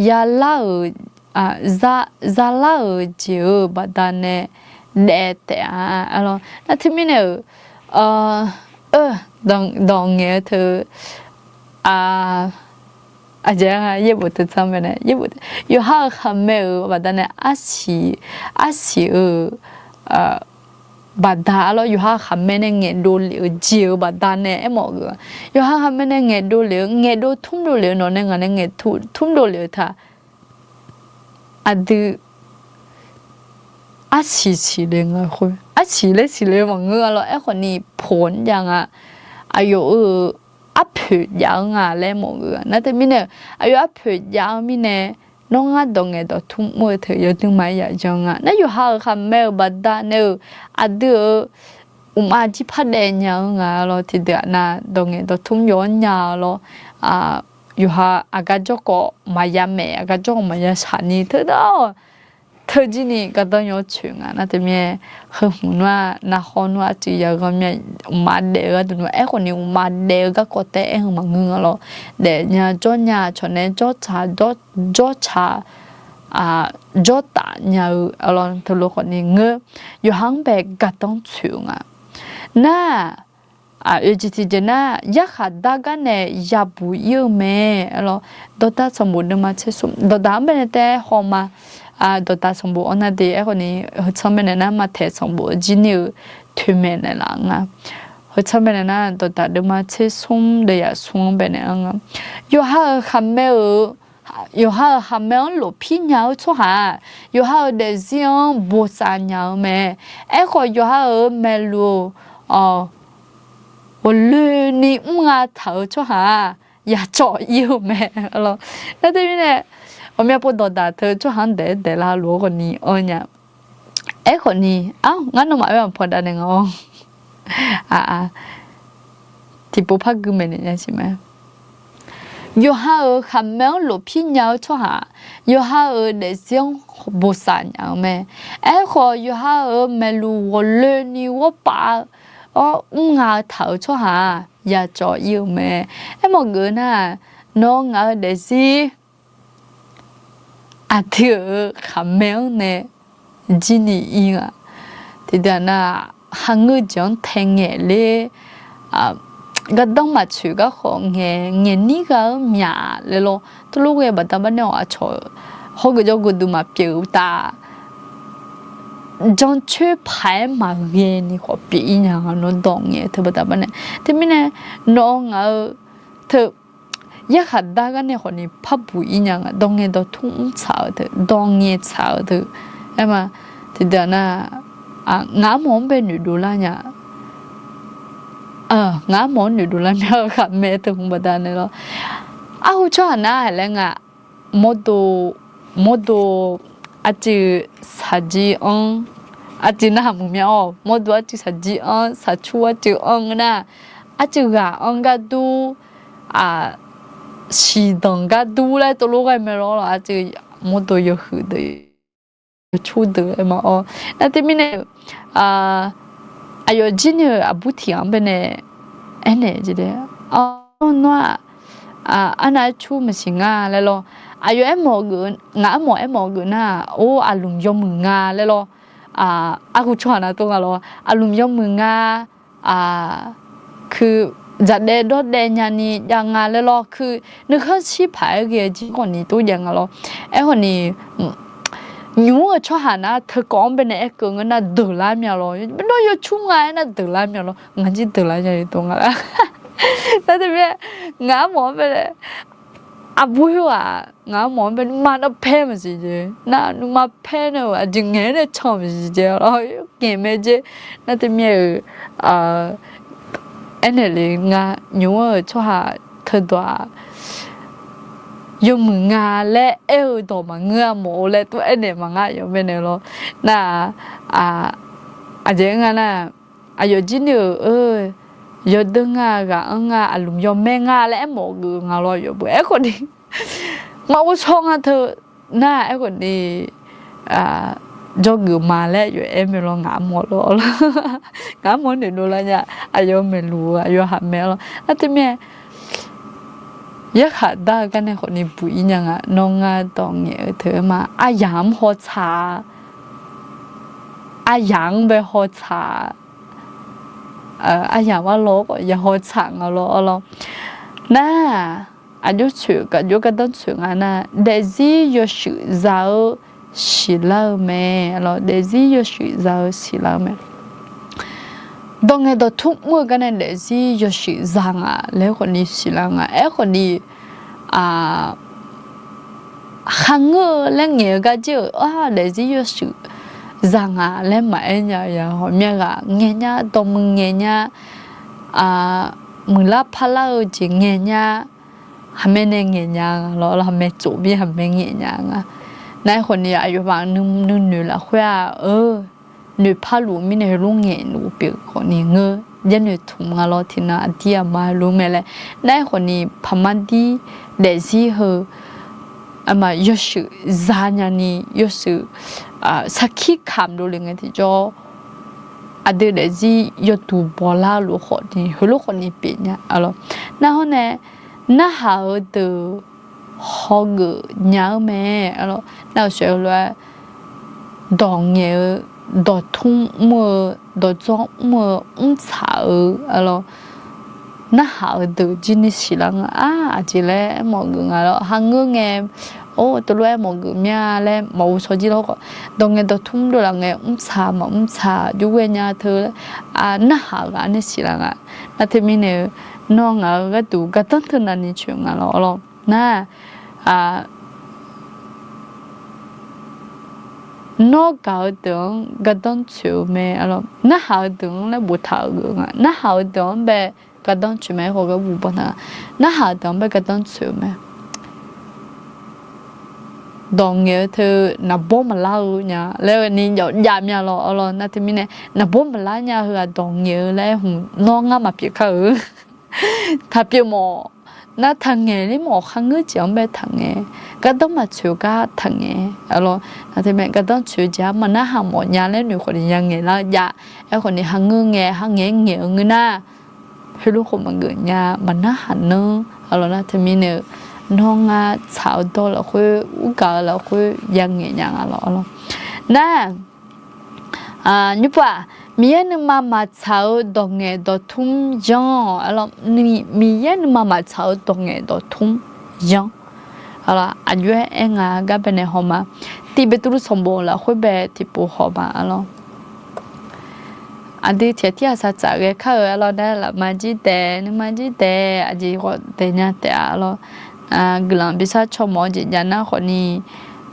yalar-euq, zalar-euq jeq-euq baqdanae daef taef-a. Nar teumirnae-euq, dawq ngaeq-eu teu, aqjeq-a yaerbof teu tsanr baenae, yawqha-euq khaqmae-euq baqdanae arsiq, arsiq-euq baqda arlawr, yawqha khaqmae nae ngaeqdov lef-eu jeq-euq baqdanae aermawf-eu, yawqha khaqmae nae ngaeqdov lef-eu, ngaeqdov tmrdov lef-eu, nawq nae ngaq nae ngaeq tmrdov lef-eu ta, aqdui arsiq siqle nga khoer, arsiq laer siqle maqngeur-a lawr. Aerkhawf ni poq-anr jav nga, aqyawf-euq arpoeq jav-eu nga laer mawf-eu. Nar teumirnae, aqyawf arpoeq jav-eu mirnae, nawr ngar dawq ngaeq dawq tmr mr-eu teu yawdui ma-aer yaf jan nga. Nar yawqha-euq khaqmae-euq baqdanae-euq aqdui-euq uqma jir par daef nya-eu nga lawr. Tiqdeuq-aq nav dawq ngaeq dawq tmr yaw-anr nya-a lawr. Yawqha aqgar jawrkawv maqya maeq, aqgar jawrkawv maqya shaq ni teu nar-awq, teujir ni gardanr yaw-awr tsoeq nga. Nar teumirnae, heu hmq nar-aq, narhawr nar-aq, arcuiv ya ghanr mya, uqma daef-eu gharduq nar-aq, aerkhawf ni uqma daef-eu garkawv taef aer-eu maqngeur nga lawr. Daefnya jawrnya cawq nae jawrtsaq, jawrtsaq, jawrtaf nya-eu lawr. Teulof khawf ni ngeur, yawqha-anr bae gardanr tsoeq-eu nga. Nar-aq, oeq jeq tiqjeq nar, yarkhaq dar gar nae yabuq ir-eu mae. Lawr, dawqdaq sanqbof deuvma tser smr, dawqdaq-anr baenae taef haw ma. Dawqdaq sanqbof-anr nar de, aerkhawf ni heu tsanr baenae nar, maqtaeq sanqbof-eu jir ni-eu toeqmaeq naeqlaf nga. Heu tsanr baenae nar, dawqdaq deuvma tser smr deuvyaq smr-anr baenae-anr nga. Yawqha-euq khaqmae-euq, yawqha-euq khaqmae-anr lofpir nya-eu tsawrhaq-aq, yawqha-euq daefzir-anr bosav nya-eu mae. Aerkhawf, yawqha-euq maeqluf-awq, ghawqloeni mrnga taq-euq tsawrhaq-aq, yacawv ir-eu mae. Nar teumirnae, ghawqmya pov dawqdaq teu tsawrhaq-anr daef-aer daeflar lof-aer khawf ni anr nya. Aerkhawf ni, ar, ngar nawmaf-aer maqpaw dav nae nga-awr, aq, tiqpov par gui maeqnaeq nya siq mae. Yawqha-euq khaqmae-anr lofpir nya-eu tsawrhaq, yawqha-euq daefzir-anr bosav nya-eu mae. Aerkhawf, yawqha-euq maeqluq ghawqloeni ghawrpav-awr mrnga-eu taq-euq tsawrhaq-aq, yacawv ir-eu mae. Aermawf geuf nar, nawq ngaq-euq daefzir aqdui-euq khaqmae-anr nae jirni ir nga. Tiqdeuq nar, khaqngeur jeq-anr tae ngaeq ler, gardanr maqtsoeq garkhawf ngaeq, ngaeq nir gha-eu myaq laer lawr. Teulof ghae baqda baqnaeq-awq, aqcawq hawgeuf jawrgeuf duq maqpyeuf-eu uqtaf, jancoer paq-aer maqghae ni khawf pyeuf ir nya nga. Nawr dawq ngaeq-eu teu baqda baqnaeq. Teumirnae, nawq ngaq-eu teu yarkhaq dar gar nae khawf ni par buq ir nya nga. Dawq ngaeq dawqtmr mrtsaq-eu teu, dawq ngaeq tsaq-eu teu. Aerma, tiqdeuq nar, ngaq armawf-anr bae noeqdov lar nya. Ngaq armawf-anr noeqdov lar mya-eu khaqmae teu hmq baqda nae lawr. Arhu tsawrhaq nar-aq laer nga, mawrdo, mawrdo arcuiv saqjir anr, arcuiv narhaq muiq mya-awr, mawrdo arcuiv saqjir anr, saqcur arcuiv anr ngeur nar, arcuiv ghaq anr gar dur, siqdanq gar dur laer teulof ghae mae lawr. Arcuiv mawrdo yawhuiq deuq yawcur deuq aer ma-awr. Nar teumirnae, aqyawf jir ni-euq aqbur tiq ghaq-anr baenae aernaeq jeq laer, nawr-aq, arnav aer cur maqsiq nga laer lawr. Aqyawf aermawf geuf, ngaq armawf aermawf geuf nar, or, aqlmq yawmuiq nga laer lawr. Arhu tsawrhaq nar tov nga lawr, aqlmq yawmuiq nga. Kuiq, dzaqdaev dawrdaev nyani jav nga laer lawr. Kuiq, nuikhanr shir paq-aer ghae-eu jir khawf ni tov jav nga lawr. Aerkhawf ni, nymq-mr-euq tsawrhaq nar teukawv-anr baenae aerkeuv ngeur nar deuq lar mya lawr. Nawr yawcur nga aernar deuq lar mya lawr. Ngaq jir deuq lar nya-eu tov nga la. Nar teumirnae, ngaq armawf-anr baenae, aqbur khoer-aq, ngaq armawf-anr bae nuima nar paer maqsiq jeq, nar nuima paer nae-euq aqjeq ngaeq-aer nae can maqsiq jeq lawr. Ngaeq mae jer. Nar teumirnae-euq aernaeq le nga, nymq-mr-euq tsawrhaq teudawq-aq, yawmuiq nga laer aer-eu dawq maqngeur-a mawf-eu laer tov aernaeq maqngar yawf baenae lawr. Nar-aq, aqjeq nga nar, aqyawf jir ni-euq, yawdeur nga, ghaq anr nga, aqlmq yawmaer nga laer aermawf geuf nga lawr yawf beu. Aerkhawf ni, maqghov shaw nga teu nar aerkhawf ni, jawrgeuf ma laer yawf aer mae lawr. Ngaq armawf lawr, ngaq armawf-anr noeqdov lar nya. Aqyawf maeqluf-eu aqyawf haq mae lawr. Nar teumirnae, yarkhaq dar-eu gar nae khawf ni buq ir nya nga. Nawr ngar dawq ngaeq-eu teu ma, aryamq-anr hawtsaq-a, aryamq-anr bae hawtsaq-a, aryamq arlawr khawf ya hawtsaq nga lawr, arlawr. Nar, aqjox tsoeq, aqjox gardanr tsoeq nga nar, daefzir yawshuif za-eu siqlar-eu mae, arlawr. Daefzir yawshuif za-eu siqlar-eu mae. Dawq ngaeq dawqtmr mr-eu gar nae daefzir yawshuif za nga laer khawf ni siqlar nga. Aerkhawf ni, kharngeur-eu laer ngaeq-eu gar jir-euq, daefzir yawshuif za nga laer maqaer nya-eu ya. Hawq myav ghaq ngaeq nya, dawqmuiq ngaeq nya, muiqlar parlar-eu jeq ngaeq nya, haqmae nae ngaeq nya nga lawr, haqmae tsof bir haqmae ngaeq nya nga. Nar aerkhawf ni aqyawfmaf nuinoeq lafkhoer-aq, noeqpar luf mirnae heulof ngaeqluf pyeuf khawf ni ngeur, jarnoeq tmq nga lawr. Tiqnan aqdir aqma heulof mae laer. Nar aerkhawf ni paqmar dir daefzir heu, aqma yawshuif za nyani yawshuif sarkir kamq dovle ngae tiqjawr, aqdui daefzir yawduq bawlar luf khawf ni heulof khawf ni pyeuf nya, arlawr. Nar hawr nae, narhaq-eu deuq hawgeuf nya-eu mae, arlawr. Nar-euq sheuq-eu lof-aer, dawq ngaeq-eu, dawqtmr mr-eu, dawqdzawr mr-eu, mrtsaq-eu, arlawr, narhaq-eu deuq jir ni siqlar nga. Aq, aqjeq laer aermawf geuf nga lawr. Kharngeur ngae, or, teulof aermawf geuf mya laer maqghov shaw jir lawr khawf, dawq ngaeq dawqtmr dovlaf ngae mrtsaq maqmr tsaq jov ghae nya teu, narhaq ghaq nae siqlar nga. Nar teumirnae-eu, nawr ngaq-euq gharduq gardanr teu navni tsoeq nga lawr, arlawr. Nar, nawr gaq-eu deuq-anr gardanr tsoeq-eu mae, arlawr. Narhaq-eu deuq-anr laer boftaq-euq geuf nga. Narhaq-eu deuq-anr bae gardanr tsoeq mae, aerkhawf gar boftaq nga. Narhaq-eu deuq-anr bae gardanr tsoeq-eu mae. Dawq ngaeq-eu teu naqbawr maqlar-eu nya laer ni jav mya lawr, arlawr. Nar teumirnae, naqbawr maqlar nya heu-aq dawq ngaeq-eu laer hmq nawr ngar maqpyeuf kar-eu. Taqpyeuf mawf. Nar taqngaeq ler mawf, kharngeur jeq-anr bae taqngaeq, gardanr maqtsoeq gar taqngaeq, aqlawq, nar teumirnae gardanr tsoeq-eu jeq-aq maqnarhaq mawf nya laer noeq khawf ni ya ngaeq lar jav. Aerkhawf ni kharngeur ngae, kharngaeq-aer ngaeq-eu ngeur nar, heulof khawf maqgeuf nya, maqnarhaq nanr. Aqlawq, nar teumirnae-eu, nawr ngar tsaq-eu dawr lafkhoer, urgaq-eu lafkhoer ya ngaeq nya nga lawq, aqlawq. Nar, nymrpov-aq, Miqyaer nuima maqtsaq-eu dawq ngaeq dawq tmr yanr-awq, aqlawq, Miqyaer nuima maqtsaq-eu dawq ngaeq dawq tmr yanr. Aqlawq, aqjox-aer aer nga gar bae nae haw ma. Tiq Beqtuvluv sanqbof lafkhoer bae tiqpov haw ma, aqlawq. Aqdui tiq ghaq tir ghaq saq tsaf ghae kar-euq, aqlawq, nar lafma jir daeq, nuima jir daeq, aqjeq ghawq daeq nya taef-a, aqlawq. Guiqlanq bi shar caw mawf-eu jeq jav nar khawf ni,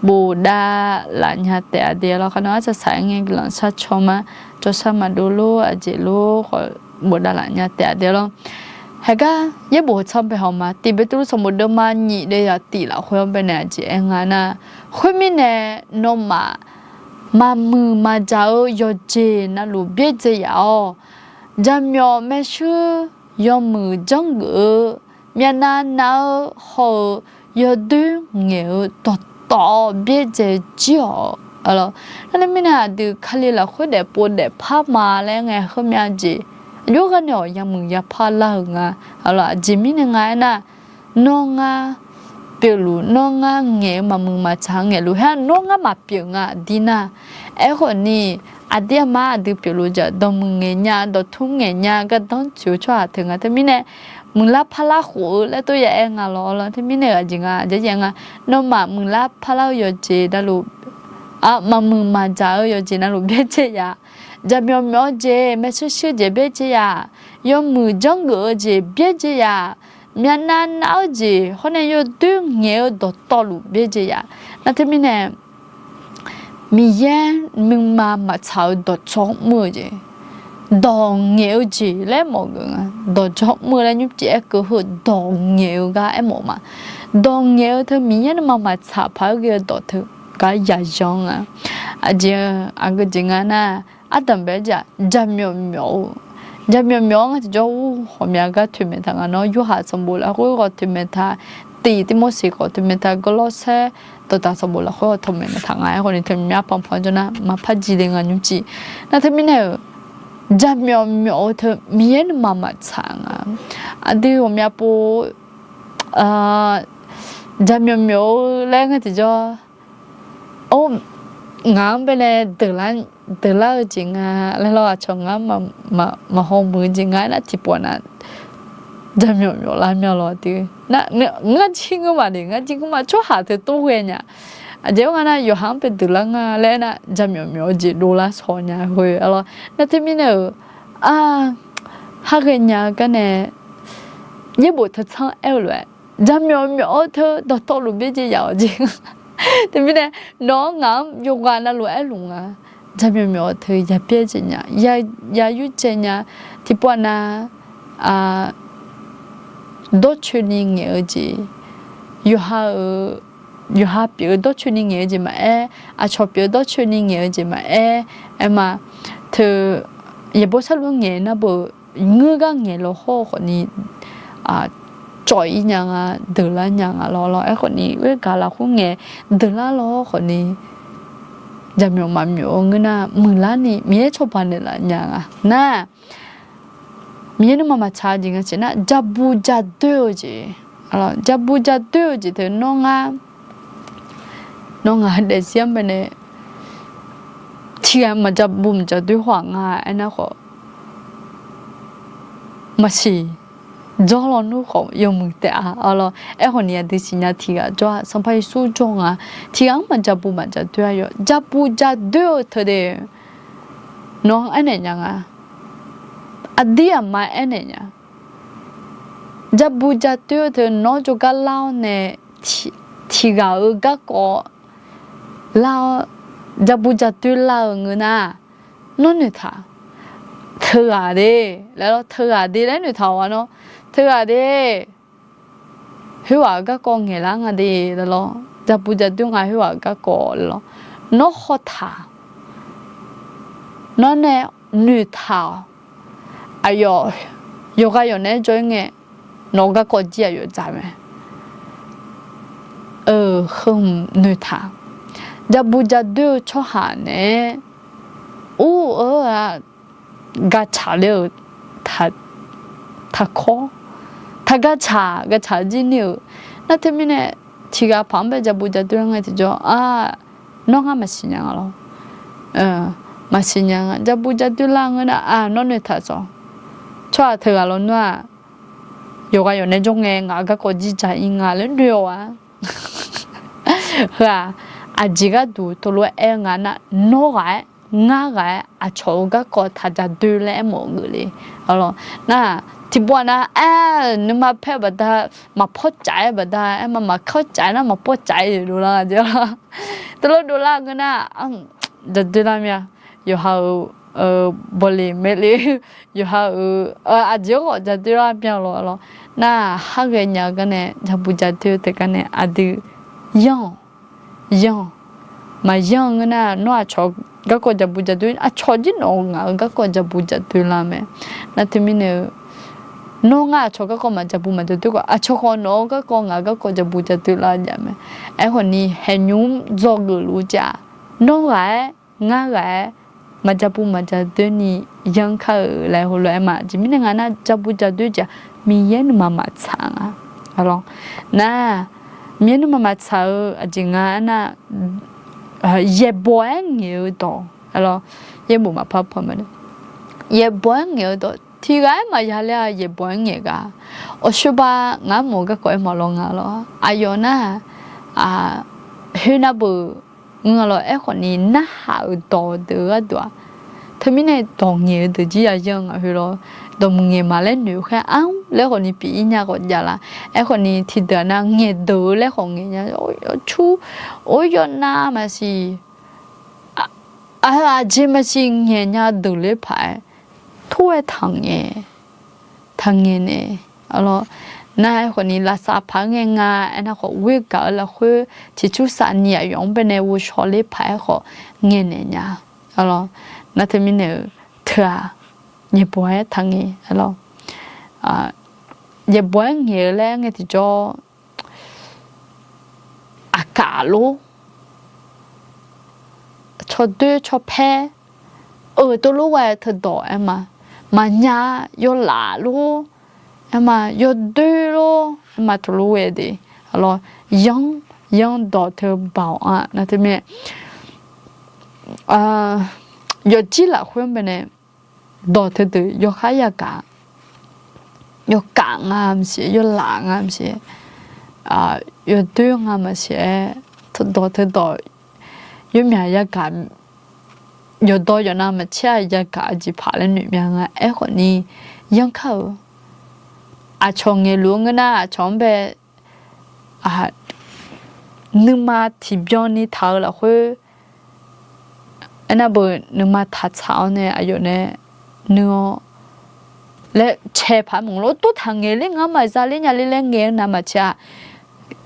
bofdav laf nya taef-a de, aqlawq. Khar nawr arsaq saq-aer ngae guiqlanq shar caw ma, jawrshar maqdov lor, aqjeq lor khawf, bofdav laf nya taef-a de, aqlawq. Haegar yaerbof tsanr bae haw ma. Tiq Beqtuvluv sanqbof deuvma nyiq deuv yawtiq lafkhoer-anr bae nae aqjeq aer nga nar, khoermirnae, nawmaf maqmuiq maqjaq-eu yawqjeq navluf byaerdzae yaf-awq. Jaqmyawf maershuir yawmuiq janrgeuf-eu, myavnav nav-eu haw-eu, yawdoer ngaeq-eu dawqtawv byaerdzae jir-awq. Aqlawq, nar teumirnae aqdui Kali lafkhoer daefpov daefpar ma laer ngae, heumyav jeq aqjox gharnae-awq yamuiq yapar lar-euq nga. Aqlawq, aqjeq mirnae nga aernar, nawr ngar pyeufluf, nawr ngar ngaeq-eu maqmuiq maqtsaq ngaeqluf, haer nawr ngar maqpyeuf nga aqdir nar. Aerkhawf ni, aqdir aqma aqdui pyeufluf jeq dawqmuiq ngaeq nya, dawqtmr ngaeq nya, gardanr tsoeq-eu tsawrhaq teu nga. Teumirnae, muiqlar parlar khof-eu laer tov ya aer nga lawq, aqlawq. Teumirnae aqjeq nga, aqjeq nga, nawmaf muiqlar parlar-eu yawqjeq navluf, maqmuiq maqjaq-eu yawqjeq navluf byaerdzae yaf. Jaqmyawf myawf-eu jeq, maershuir shuir jeq byaerdzae yaf. Yawmuiq janrgeuf-eu jeq byaerdzae yaf. Myavnav nav-eu jeq hawr nae yawdoer ngaeq-eu dawqtawvluf byaerdzae yaf. Nar teumirnae, Miqyaer nuima maqtsaq-eu dawqdzawr mr-eu jeq, dawq ngaeq-eu jeq laer mawf geuf nga. Dawqdzawr mr-eu laer nymrcif aerkeuv heu dawq ngaeq-eu gar aermawf ma. Dawq ngaeq-eu teu Miqyaer nuima maqtsaq paq-aer ghae-eu dawq teu gar yaqyan nga. Aqjeq, aqgeu jeq nga nar, ardanq bae-aer jeq-aq, jaqmyawf myawf-eu, jaqmyawf myawf-anr ngar tiqjawr ur ghawqmya gar toeqmaeq taq nga. Nawr Yorhaq sanqbof lafkhoer ghawq toeqmaeq taq, tiq Tirmorseq khawf toeqmaeq taq, Gawrlawrsaer dawqdaq sanqbof lafkhoer ghawq toeqmaeq taq nga. Aerkhawf ni teumirnae arpanpan jawr nar maqpar ji le nga nymrcif. Nar teumirnae-euq, jaqmyawf myawf-eu teu Miqyaer nuima maqtsaq nga. Aqdui ghawqmya pov, jaqmyawf myawf-eu laer ngar tiqjawr Or, ngaq-anr baenae deuqlar-eu jeq nga laer lawr, aqcawq ngar maqhaw muiq-eu jeq nga aernar tiqpawf nar, jaqmyawf myawf lar mya lawr tiq. Ngar jir ngeur maqle, ngar jir ngeur ma tsawrhaq teu tov ghae nya. Aqjeq-anr nga nar, yawqha-anr bae deuqlar nga laer aernar, jaqmyawf myawf-eu jeq dovlar shaw nya ghoe-a lawr. Nar teumirnae-euq, a, ha ghaenya-eu garnae, yaerbof teu tsanr aer-eu lof-aer, jaqmyawf myawf-eu teu dawqtawvluf byaerdzae yaf-awq jeq. Teumirnae, nawq-anr ngaq-anr yawqghaq navluf aerluf nga. Jaqmyawf myawf-eu teu ya byaerdzae nya, ya yurdzae nya. Tiqpov nar, dawrcoeni ngaeq-eu jeq, yawqha-euq, yawqha pyeuf-eu dawrcoeni ngaeq-eu jeq maqaer, aqcawq pyeuf-eu dawrcoeni ngaeq-eu jeq maqaer, aerma, teu, yaeqbawq sarluf ngaeq nar beu, ngeur gar ngaeq lawhawr khawfni, cawv-ir nya nga, deuqlar nya nga lawr lawr. Aerkhawfni, oergaq lafkhoer ngaeq deuqlar lawhawr khawfni, jaqmyawf maqmyawf-eu ngeur nar, muiqlarni Miqyaer cawba naeqlaf nya nga nar, Miqyaer nuima maqtsaq-eu jeq nga siq nar, jabu jadoer-eu jeq, jabu jadoer-eu jeq teu nawr ngar, nawr ngaq daefzir-anr baenae, tiqghaq maqjabu maqjadoer haw-aq nga aernar khawf, maqsiq, jawr lawnmr khawf yawmuiq taef-a lawr. Aerkhawfni aqdui siqnya tiqghaq jawr-aq, Sanqpaq Yeqsur jawr nga. Tiqghaq-anr maqjabu maqjadoer-a yawf, jabu jadoer-eu teu de, nawq-anr aernaeq nya nga. Aqdir aqma aernaeq nya. Jabu jadoer-eu teu nawr jawrgar lar-awr nae, tiqghaq-euq garkawv lar-awr, jabu jadoer lar-eu ngeur nar, nawr noeqtaq, teughaq de, laer lawr, teughaq de laer noeqtaq-awq-a nawr, teughaq de, khoerghaq-euq garkawv ngaeqlar nga de, laer lawr, jabu jadoer nga khoerghaq-euq garkawv, laer lawr, nawr hawtaq, nawr nae noeqtaq-awq. Aqyawf, yawqghaq yawf naeq-aer jawr-ir ngae, Nawq-eu garkawv jir-aq yawf dzaq mae. Eu, heu hmq noeqtaq. Jabu jadoer-eu tsawrhaq naeq-aer ur-eu-aq, gacaq ler-euq taqkawr, taqgacaq, gacaq jir ni-euq. Nar teumirnae tiqghaq paq-anr bae jabu jadoer lar ngae tiqjawr-aq, nawr ngar maqsiq nya nga lawr. Maqsiq nya nga. Jabu jadoer lar ngeur nar-aq, nawr noeqtaq sawq. Tsawrhaq teughaq lawnmr-aq, yawqghaq yawf nae jawr ngae ngaq-euq garkawv jir ja ir nga laer noeq-awq-a. Heu-aq, aqjeq gharduq teulof-aer aer-eu nga nar, nawr ghaq-aer, ngar ghaq-aer, aqcawq-euq garkawv taq jadoer laer aermawf-eu geuf le. Nar, tiqpov-aq nar, aer, nuima paer-eu baqda, maqpawr caf-aer baqda, aer ma maqkawr caf-aer nar maqpawr caf-aer dovlar nga jeq-a. Teulof dovlar ngeur nar, jadoer lar mya. Yawqha-euq bawleq maeqle, yawqha-euq aqjeq-anr khawf jadoer lar mya lawr lawr. Nar, har ghaenya garnae jabu jadoer teugar nae aqdui yanr-awq. Yanr-awq. Maqyanr-eu ngeur nar, nawr aqcawq garkawv jabu jadoer, aqcawq jir nawq-eu ngaq-euq garkawv jabu jadoer lar mae. Nar teumirnae-eu, nawr ngar aqcawq garkawv maqjabu maqjadoer khawf, aqcawq khawf nawq-eu garkawv ngaq-euq garkawv jabu jadoer lar jav mae. Aerkhawf ni, haeqnymr dzawgeuf luf-eu jeq-aq, nawr ghaq-aer, ngar ghaq-aer, maqjabu maqjadoer ni yanr kar-euq laer heulof-aer ma. Aqjeq mirnae nga nar, jabu jadoer jeq-aq, Miqyaer nuima maqtsaq nga. Nar, Miqyaer nuima maqtsaq-eu aqjeq nga aernar, yaeqbawq-aer ngaeq-eu dawq, yaerbof maqpar pan ma. Yaeqbawq-aer ngaeq-eu dawq tiqghaq-aer maqya ler-a. Yaeqbawq-aer ngaeq ghaq, awqshoe ba ngar mawf-eu garkawv-aer maqlawr nga lawr. Aqyawf nar, khoernar beu, ngeur nga lawr. Aerkhawf ni narhaq-euq dawq deuq-eu gharduq-aq, teumirnae dawq ngaeq-eu deuq jir ya yanr-eu ngaq khoer lawr. Dawqmuiq ngaeq ma laer noeq-eu khaer-anr laer khawf ni pyeuf ir nya khawf jav la. Aerkhawf ni tiqdeuq-aq nar ngaeqdeuq-eu laer khawf ngaeq nya. Awr, yawnav maqsiq, aqjeq maqsiq ngaeq nya deuq ler paq-aer, tur-aer taqngaeq, taqngaeq naeq. Nar aerkhawf ni lavsav paq-aer ngae nga, aernar khawf ghoer gaq-eu lafkhoer ciqcur saf ni aqyawf-anr baenae ghovshaw ler paq-aer khawf ngaeqnaeq nya. Nar teumirnae-eu teu-aq, yaeqbawq-aer taqngaeq. Yaeqbawq-aer ngaeq-eu laer ngae tiqjawr, aqkaf lor, tsawrdoer tsawrpaer, euq teulof ghae teudawq aer ma, maqnya, yawlaf lor, aer ma, yawdoer lor, aer ma, teulof ghae de, lawr, yanr, yanr dawq teu baoq-a. Nar teumirnae yawqjir lafkhoer-anr baenae dawq teudeuq yawkhar yagaq, yawkaf nga maqsiq, yawlaf nga maqsiq, yawdoer nga maqsiq-aer, dawq teudawq yawmyaq yagaq, yawqdawq yawqnav maqtser-a yagaq-eu jeq paq laer noeq mya nga. Aerkhawf ni, yanr kar-euq aqcawq ngaeqluf-eu ngeur nar, aqcawq-anr bae nuima tiqbyan ni taq-eu lafkhoer, aernar beu nuima taqtsaq-awr nae aqyawf nae nuir-awr laer cae paq-aer maqngeur lor. Tov taqngaeq ler ngar maqza ler nya ler laer ngaeq-eu nav maqcae-a.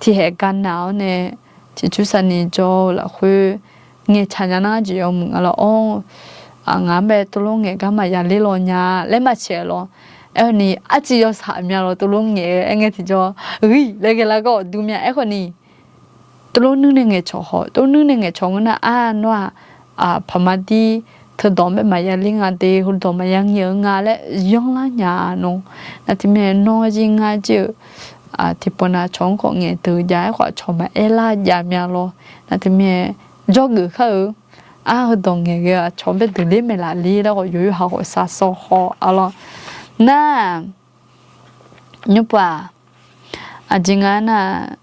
Tiqhaeq gar nav-awr nae ciqcur saf ni jawr-eu lafkhoer ngaeqcaq nya nar jeq yawmuiq nga lawr. Awr, ngaq-anr bae tov lor ngaeq gar maqya ler law nya laer maqcae lawr. Aerkhawf ni arciv yawsaq mya lawr tov lor ngaeq-eu aer ngae tiqjawr, ghiq laer ghae lar gar awq dur mya. Aerkhawf ni tov lor nuir nae ngaeqcawq haw, tov lor nuir nae ngaeqcawq ngeur nar-aq, nawr-aq, paqma dir teudawq-anr bae maqya ler nga de, heudawq maqya ngaeq-eu nga laer yanrlar nya-a nawr. Nar teumirnae nawr zir ngar jir-eu tiqpawf nav aqcawq-anr khawf ngaeqdeuq jav, aerkhawf aqcawq maqaer lar jav mya lawr. Nar teumirnae jawrgeuf kar-eu, ar, heudawq ngaeq ghae-eu aqcawq-anr bae deuq ler maeqlaf ler laer khawf yawqha khawf sar sawr haw-a lawr. Nar, nymrpov-aq, aqjeq nga nar,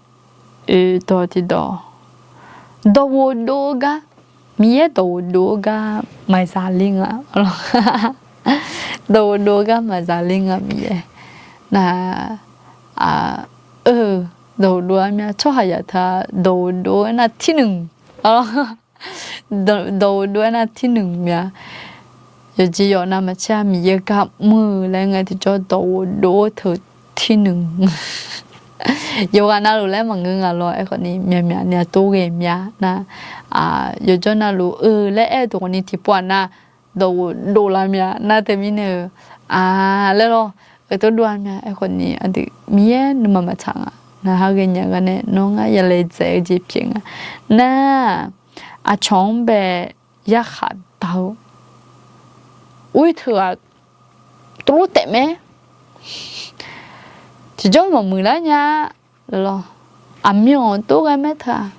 oe, dawq tiqdawq, dawqghof dov-eu gar, Miqyaer dawqghof dov-eu gar maqza ler nga. Dawqghof dov-eu gar maqza ler nga Miqyaer. Nar, eu, dawqghof dov-a mya tsawrhaqzaq teu-aq dawqghof dov-eu aernar tirnuiq. Dawqghof dov-aer nar tirnuiq mya. Yawqjeq yawf navmaqtser-a Miqyaer gar mr-eu laer ngae tiqjawr dawqghof dov-eu teu tirnuiq. Yawqghaq navluf laer maqngeur nga lawr. Aerkhawf ni myaqmyaq ni aqtov ghae mya nar, yawqjawr navluf-eu laer aer-eu dawq khawf ni tiqpov-aq nar, dawqghof dovlar mya nar teumirnae-eu, a, laer lawr. Eutov dov-a mya. Aerkhawf ni aqdui Miqyaer nuima maqtsaq nga. Nar haghae nya gar nae nawr ngar yalaejae-eu jeq pyeuf nga. Nar, aqcawq-anr bae yarkhaq dar-eu, ur, teughaq tov taef mae. Tiqjawr maqmuiqlar nya laer lawr. Aqmyan-anr tov ghae mae teughaq,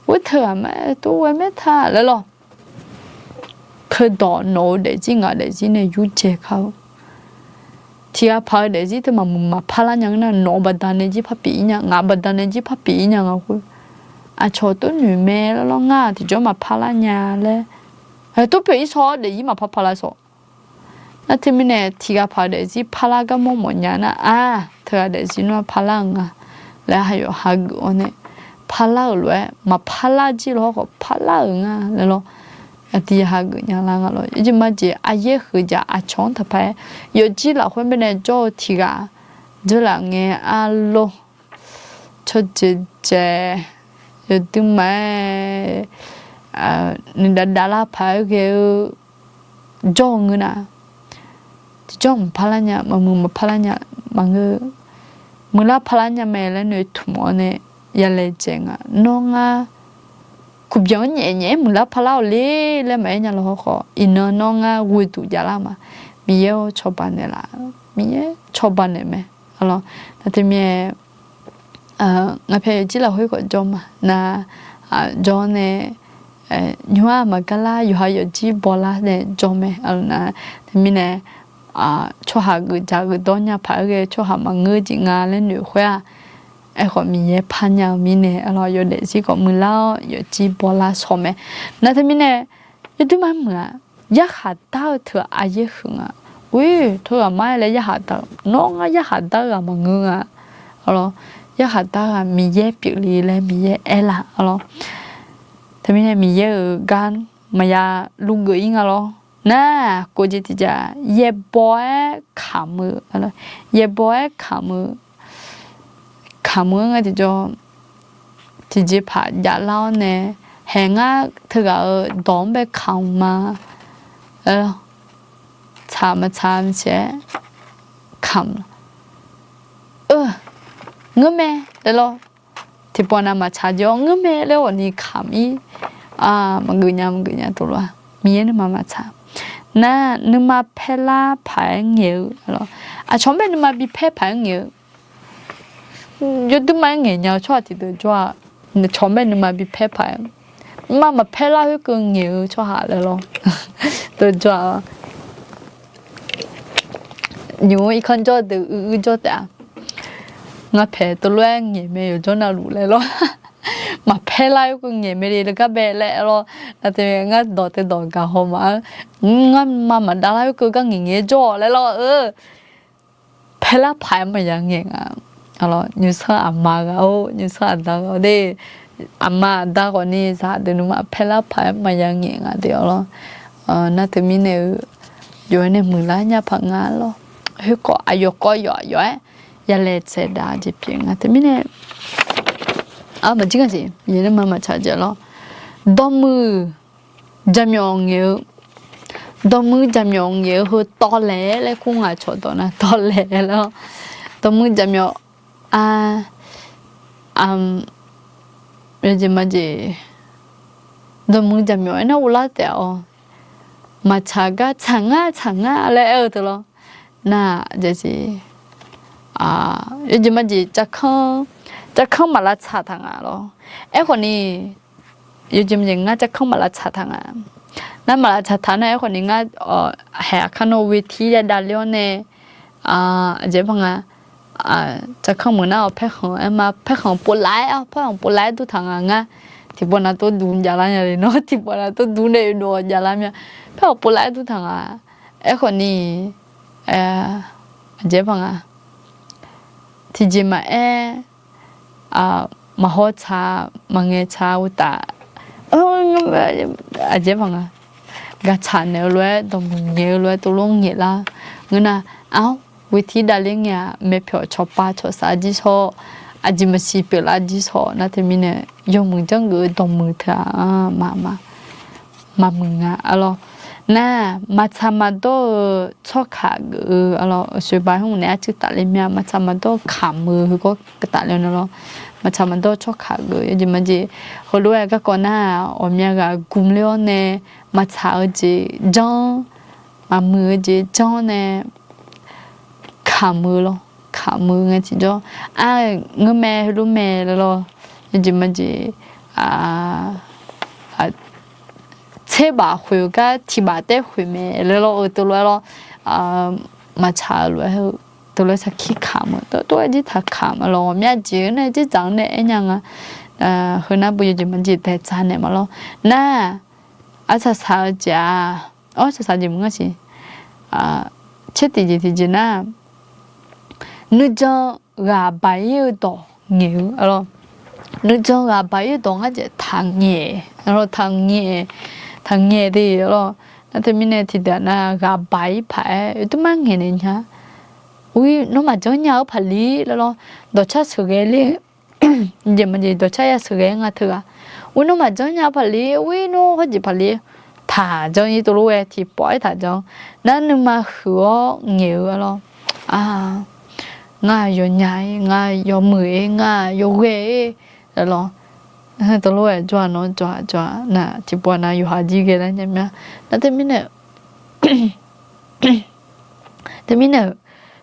ur, teughaq ma tov ghae mae teughaq laer lawr. Teudawq nawq-eu daefzir ngaq daefzir nae yurdzae kar-eu. Tiqghaq paq-eu daefzir teu maqmuiq maqpar lar nya ngeur nar, nawq-eu baqda nae jir par pyeuf-ir nya, ngaq baqda nae jir par pyeuf-ir nya nga khoer. Aqcawq tov noeq mae laer lawr, ngar tiqjawr maqpar lar nya laer. Tov pyeuf-ir sawr, daefzir maqpar par lar sawr. Nar teumirnae tiqghaq paq-eu daefzir parlar garmawr mawfnya nar-aq, teughaq daefzir nawr parlar-eu nga laer aqyawf hageuf-awr nae, parlar-euq lof-aer maqparlar jir lawr khawf parlar-euq nga laer lawr. Aqdui hageuf nya lar nga lawr. Yawjeq majeq aryaer huiqdzaq aqcawq-anr taqpaq-aer, yawfjir lafkhoer baenae jawr-eu tiqghaq dzeurlaf ngae arlor, tsawrjeuq dzaeq, yawduima-aer nuidav dav lar paq-aer ghae-eu jawr-eu ngeur nar, tiqjawr maqpar lar nya, maqmuiq maqpar lar nya, maqngeur, muiqlar parlar nya mae laer noeqtmq-awr nae yalaejae nga. Nawr ngar kuqbyan-anr nyaef nyaef-aer muiqlar parlar-awq le laer maqaer nya lawr khawf, iqnan nawr ngar ghoeduq javlar ma. Miqyaer-or, cawba naeqlaf, Miqyaer cawba naeq mae. Nar teumirnae ngar pyaeq yawfjir lafkhoer khawf jawr ma. Nar, jawr nae, nymr-aq maqgar lar, yawqha yawfjir bawlar nae jawr mae. Nar teumirnae tsawrhaq geuf dzaq geuf dawr nya paq-aer ghae-eu tsawrhaq maqngeur jeq nga laer noeq khoer-aq, aerkhawf Miqyaer parnya-eu mirnae, yawdaef zir khawf muiqlar-awr yawfjir bawlar shaw mae. Nar teumirnae yawduima muiq-aq, yarkhaq dar-eu teu-aq aryaer huiq nga. Ur, teughaq mar-aer laer yarkhaq dar-eu, nawr ngar yarkhaq dar-eu ghaq maqngeur nga. Arlawr, yarkhaq dar-eu ghaq Miqyaer pyeufle laer Miqyaer aerlar. Arlawr, teumirnae Miqyaer-euq gar maqya luvgeuf-ir nga lawr. Nar, kov jeq tiqjaq yaerbaw-aer kamq-eu, yaerbaw-aer kamq-eu, kamq-eu nga tiqjawr, tiqjeqpaq javlar-awr nae, haeq ngar teughaq-euq dawq-anr bae kamq ma. Tsaq maqtsaq maqsiq-aer kamq-eu, ngeur mae laer lawr. Tiqpawf nav maqtsaq jeq-awr ngeur mae laer ghawqni kamq-ir. Maqgeuf nya maqgeuf nya tov lof-a. Miqyaer nuima maqtsaq. Nar, nuima paerlar paq-aer ngaeq-eu, aqcawq-anr bae nuima bi paer paq-aer ngaeq-eu, yawduima-aer ngaeq nya-eu tsawrhaq tiqdeuq jawr-aq, cawq-anr bae nuima bi paer paq-aer, nuima maqpaer lar khoerkeuv ngaeq-eu tsawrhaq laer lawr. Deuq jawr-aq, nymq-mr irkanr jawr deuq uiq uir jawr taef-a. Ngar paeq teulof-aer ngaeq mae yawqjawr navluf laer lawr. Maqpaer lar khoerkeuv ngaeq mae le le gar bae laer lawr. Nar teumirnae ngar dawq teu dawq gaq haw ma-anr, ngar ma maqdav lar khoerkeuv gar ngaeq ngaeq-aer jawr-awq laer lawr-eu. Paerlar paq-aer maqya ngaeq nga. Nymrsanr aqma ghaq-or, nymrsanr aqda ghaq-or de, aqma aqda ghawqni zaqdeuq nuima paerlar paq-aer maqya ngaeq nga de-awr lawr. Nar teumirnae-eu, yawf-aer nae muiqlar nya paq nga lawr. Khoerkhawf aqyawf kawv yawf aqyawf-aer yalaejae dav jeq pyeuf nga teumirnae, maqjir nga siq, Miqyaer nuima maqtsaq jeq lawr. Dawqmuiq jaqmyawf ngaeq-eu, dawqmuiq jaqmyawf ngaeq-eu heu tawvlaeq laer kur nga cawqdawq nar tawvlaeq laer-awr, dawqmuiq jaqmyawf, a, yawjeq majeq, dawqmuiq jaqmyawf aernar uvlar taef-awq. Maqtsaq gar tsaq ngar tsaq ngar laer aer-eu teu lawr. Nar, yawjeq majeq, javkanr maqlavtsaq taq nga lawr. Aerkhawfni, yawjeq majeq ngar javkanr maqlavtsaq taq nga. Nar maqlavtsaq taq nar aerkhawfni ngar, haeq aqkar nawr เวที yaer davler-awr nae, aqjeq baq nga, javkanr meuq nar-awq paerkhanq aer ma, paerkhanq povlav-aer, paerkhanq povlav-aer dur taq nga ngar. Tiqpawf nav tov duq javlar nya le nawr, tiqpawf nav tov duq nae yawdov javlar mya. Paerkhanq povlav-aer dur taq nga. Aerkhawfni, aqjeq baq nga, tiqjeq maqaer, maqhaw tsaq, maqngaeq tsaq uqtaf, aqjeq baq nga, gaqtsaq naeq-eu lof-aer dawqmuiq ngaeq-eu lof-aer tov lof ngaeq lar. Ngeur nar, ar, เวที davler ngae-aq, maeq pyawq cawqpav cawqsaf jir shawr, aqjeq maqsiq pyeuflar jir shawr nar teumirnae, yawmuiq janrgeuf-eu dawqmuiq teu-aq, maqmuiq nga arlawr. Nar, maqtsaq maqdawr-eu tsawrkaq geuf-eu, aqlawq, uqshoe baq hmq naeq arcuiv tafle mya, maqtsaq maqdawr-eu kamq-eu heugawr tafle-eu na lawr. Maqtsaq maqdawr-eu tsawrkaq geuf, yawjeq maqjeq, heulof-aer garkawv nar, ghawqmya ghaq gmq ler-awr nae, maqtsaq-eu jeq janr, maqmuiq-eu jeq janr nae, kamq-eu lawr, kamq-eu ngae tiqjawr, ar, ngeurmae heulof mae laer lawr, yawjeq maqjeq, tserbaf khoeq-eu gar tiqbaf taer khoeq mae laer lawr-eu teulof-aer lawr, maqtsaq-eu lof-aer heu, teulof-aer sarkir kamq-eu tawr tov-aer jir taqkamq-a lawr, ghawqmya jeq-anr nae jir dzaq-anr nae aernya nga, heu nar bu yawjeq maqjeq daeq dzaq naeq ma lawr. Nar, arsaq saq-eu jeq-aq, arsaq saq jeq maqngeur siq, tser tiqjeq tiqjeq nar, nuijan ghaq baq-ir-eu dawq ngaeq-eu, nuijan ghaq baq-ir-eu dawq ngar jeq taqngaeq, taqngaeq, taqngaeq de lawr. Nar teumirnae tiqdeuq nar ghaq baq-ir paq-aer yawdmr mar ngaeqnaeq nya. Ur, nawr maqjanr nya-eu paqli laer lawr, dawqcar sheuqghae ler, jeq maqjeq dawqcar ya sheuqghae nga teughaq. Ur, nawr maqjanr nya-eu paqli, ur, nawr hawjeq paqli, taqjanr-ir teulof-aer tiqpawf-aer taqjanr. Nar nuima huiq-awr ngaeq-eu lawr. Ngar yawnya-ir, ngar yawmuiq-ir, ngar yawghae-ir, lawr. Teulof-aer jawr-a nawr jawr-a jawr-a nar tiqpawf nar yawqha jir ghae lar nya mya. Nar teumirnae, teumirnae-euq,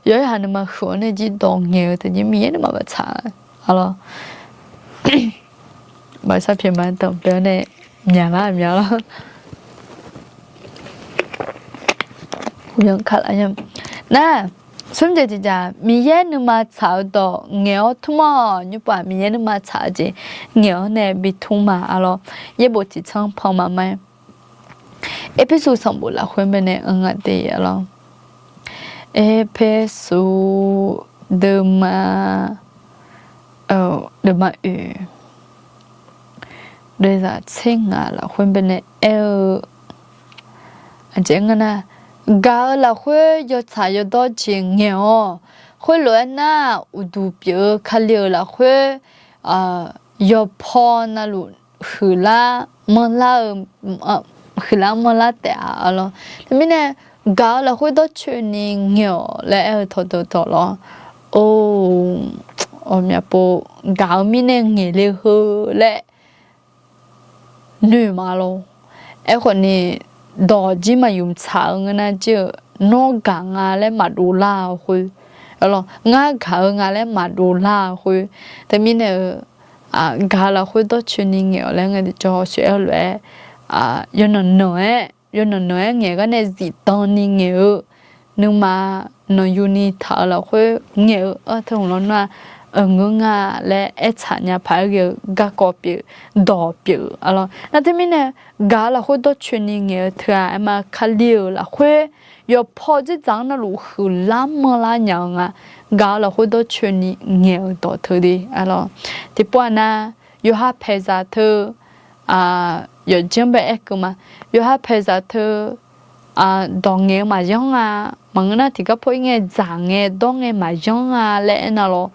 yawqha nuima huiq-awr nae jir dawq ngaeq-eu teu jir Miqyaer nuima baqtsaq-a lawr. Baqsar pyaeq ma danqbae-awr nae myaqlar myaqlar. Nar, smr jeq tiqjaq, Miqyaer nuima tsaq-eu dawq ngaeq-awr tmr-awq. Nymrpov-aq Miqyaer nuima tsaq-eu jeq ngaeq-awr nae bi tmr ma-a lawr. Yaerbof tiqtsanr pan ma ma-aer, Erpersu sanqbof lafkhoer baenae anr nga de-a lawr. Erpersu deuvma, deuvma oeq, deuvzaq tser ngaq lafkhoer baenae aer-eu, aqjeq nga nar, gaq-eu lafkhoer yawtsaq yawdawr jeq ngaeq-awq. Khoerlof-aer nar, uqduq pyeuf-eu Kali-euq lafkhoer yawpaw navluf huiqlar manrlar-eu, huiqlar manrlar taef-a lawr. Teumirnae, gaq-eu lafkhoer dawrcoeni ngaeq-awq laer aer-eu tawqdawq tawq lawr. Or, ghawqmya pov, gaq-eu mirnae ngaeq le heu laer noeq ma lawr. Aerkhawf ni, dawq jir maqyuf tsaq-eu ngeur nar jir-euq, nawr gaq nga laer maqdov lar-eu khoer, ngar gaq-eu nga laer maqdov lar-eu khoer. Teumirnae-eu, gaq-eu lafkhoer dawrcoeni ngaeq-awq laer ngae tiqjawr sheuq-aer lof-aer, yawnan nanq-aer, yawnan nanq-aer ngaeq gar nae zifdan ni ngaeq-eu, nuima nanqyuni taq-eu lafkhoer ngaeq-eu, teu hmq lawr nar-aq, ngeur nga laer aertaq nya paq-aer ghae-eu garkawv pyeuf, dawq pyeuf-eu-a lawr. Nar teumirnae, gaq-eu lafkhoer dawrcoeni ngaeq-eu teu-aq, aerma Kali-euq lafkhoer yawpaw dzerdzaq-anr navluf huiqlar manrlar nya-eu nga. Gaq-eu lafkhoer dawrcoeni ngaeq-euq dawq teu de-a lawr. Tiqpov-aq nar, yawqha paeqzaq teu, yawqjeq-anr bae aerkeuv ma. Yawqha paeqzaq teu, dawq ngaeq-eu maqyanr nga. Maqngeur nar tiqgar paw-ir ngae dzaq ngae dawr ngae maqyanr nga laer aernar lawr.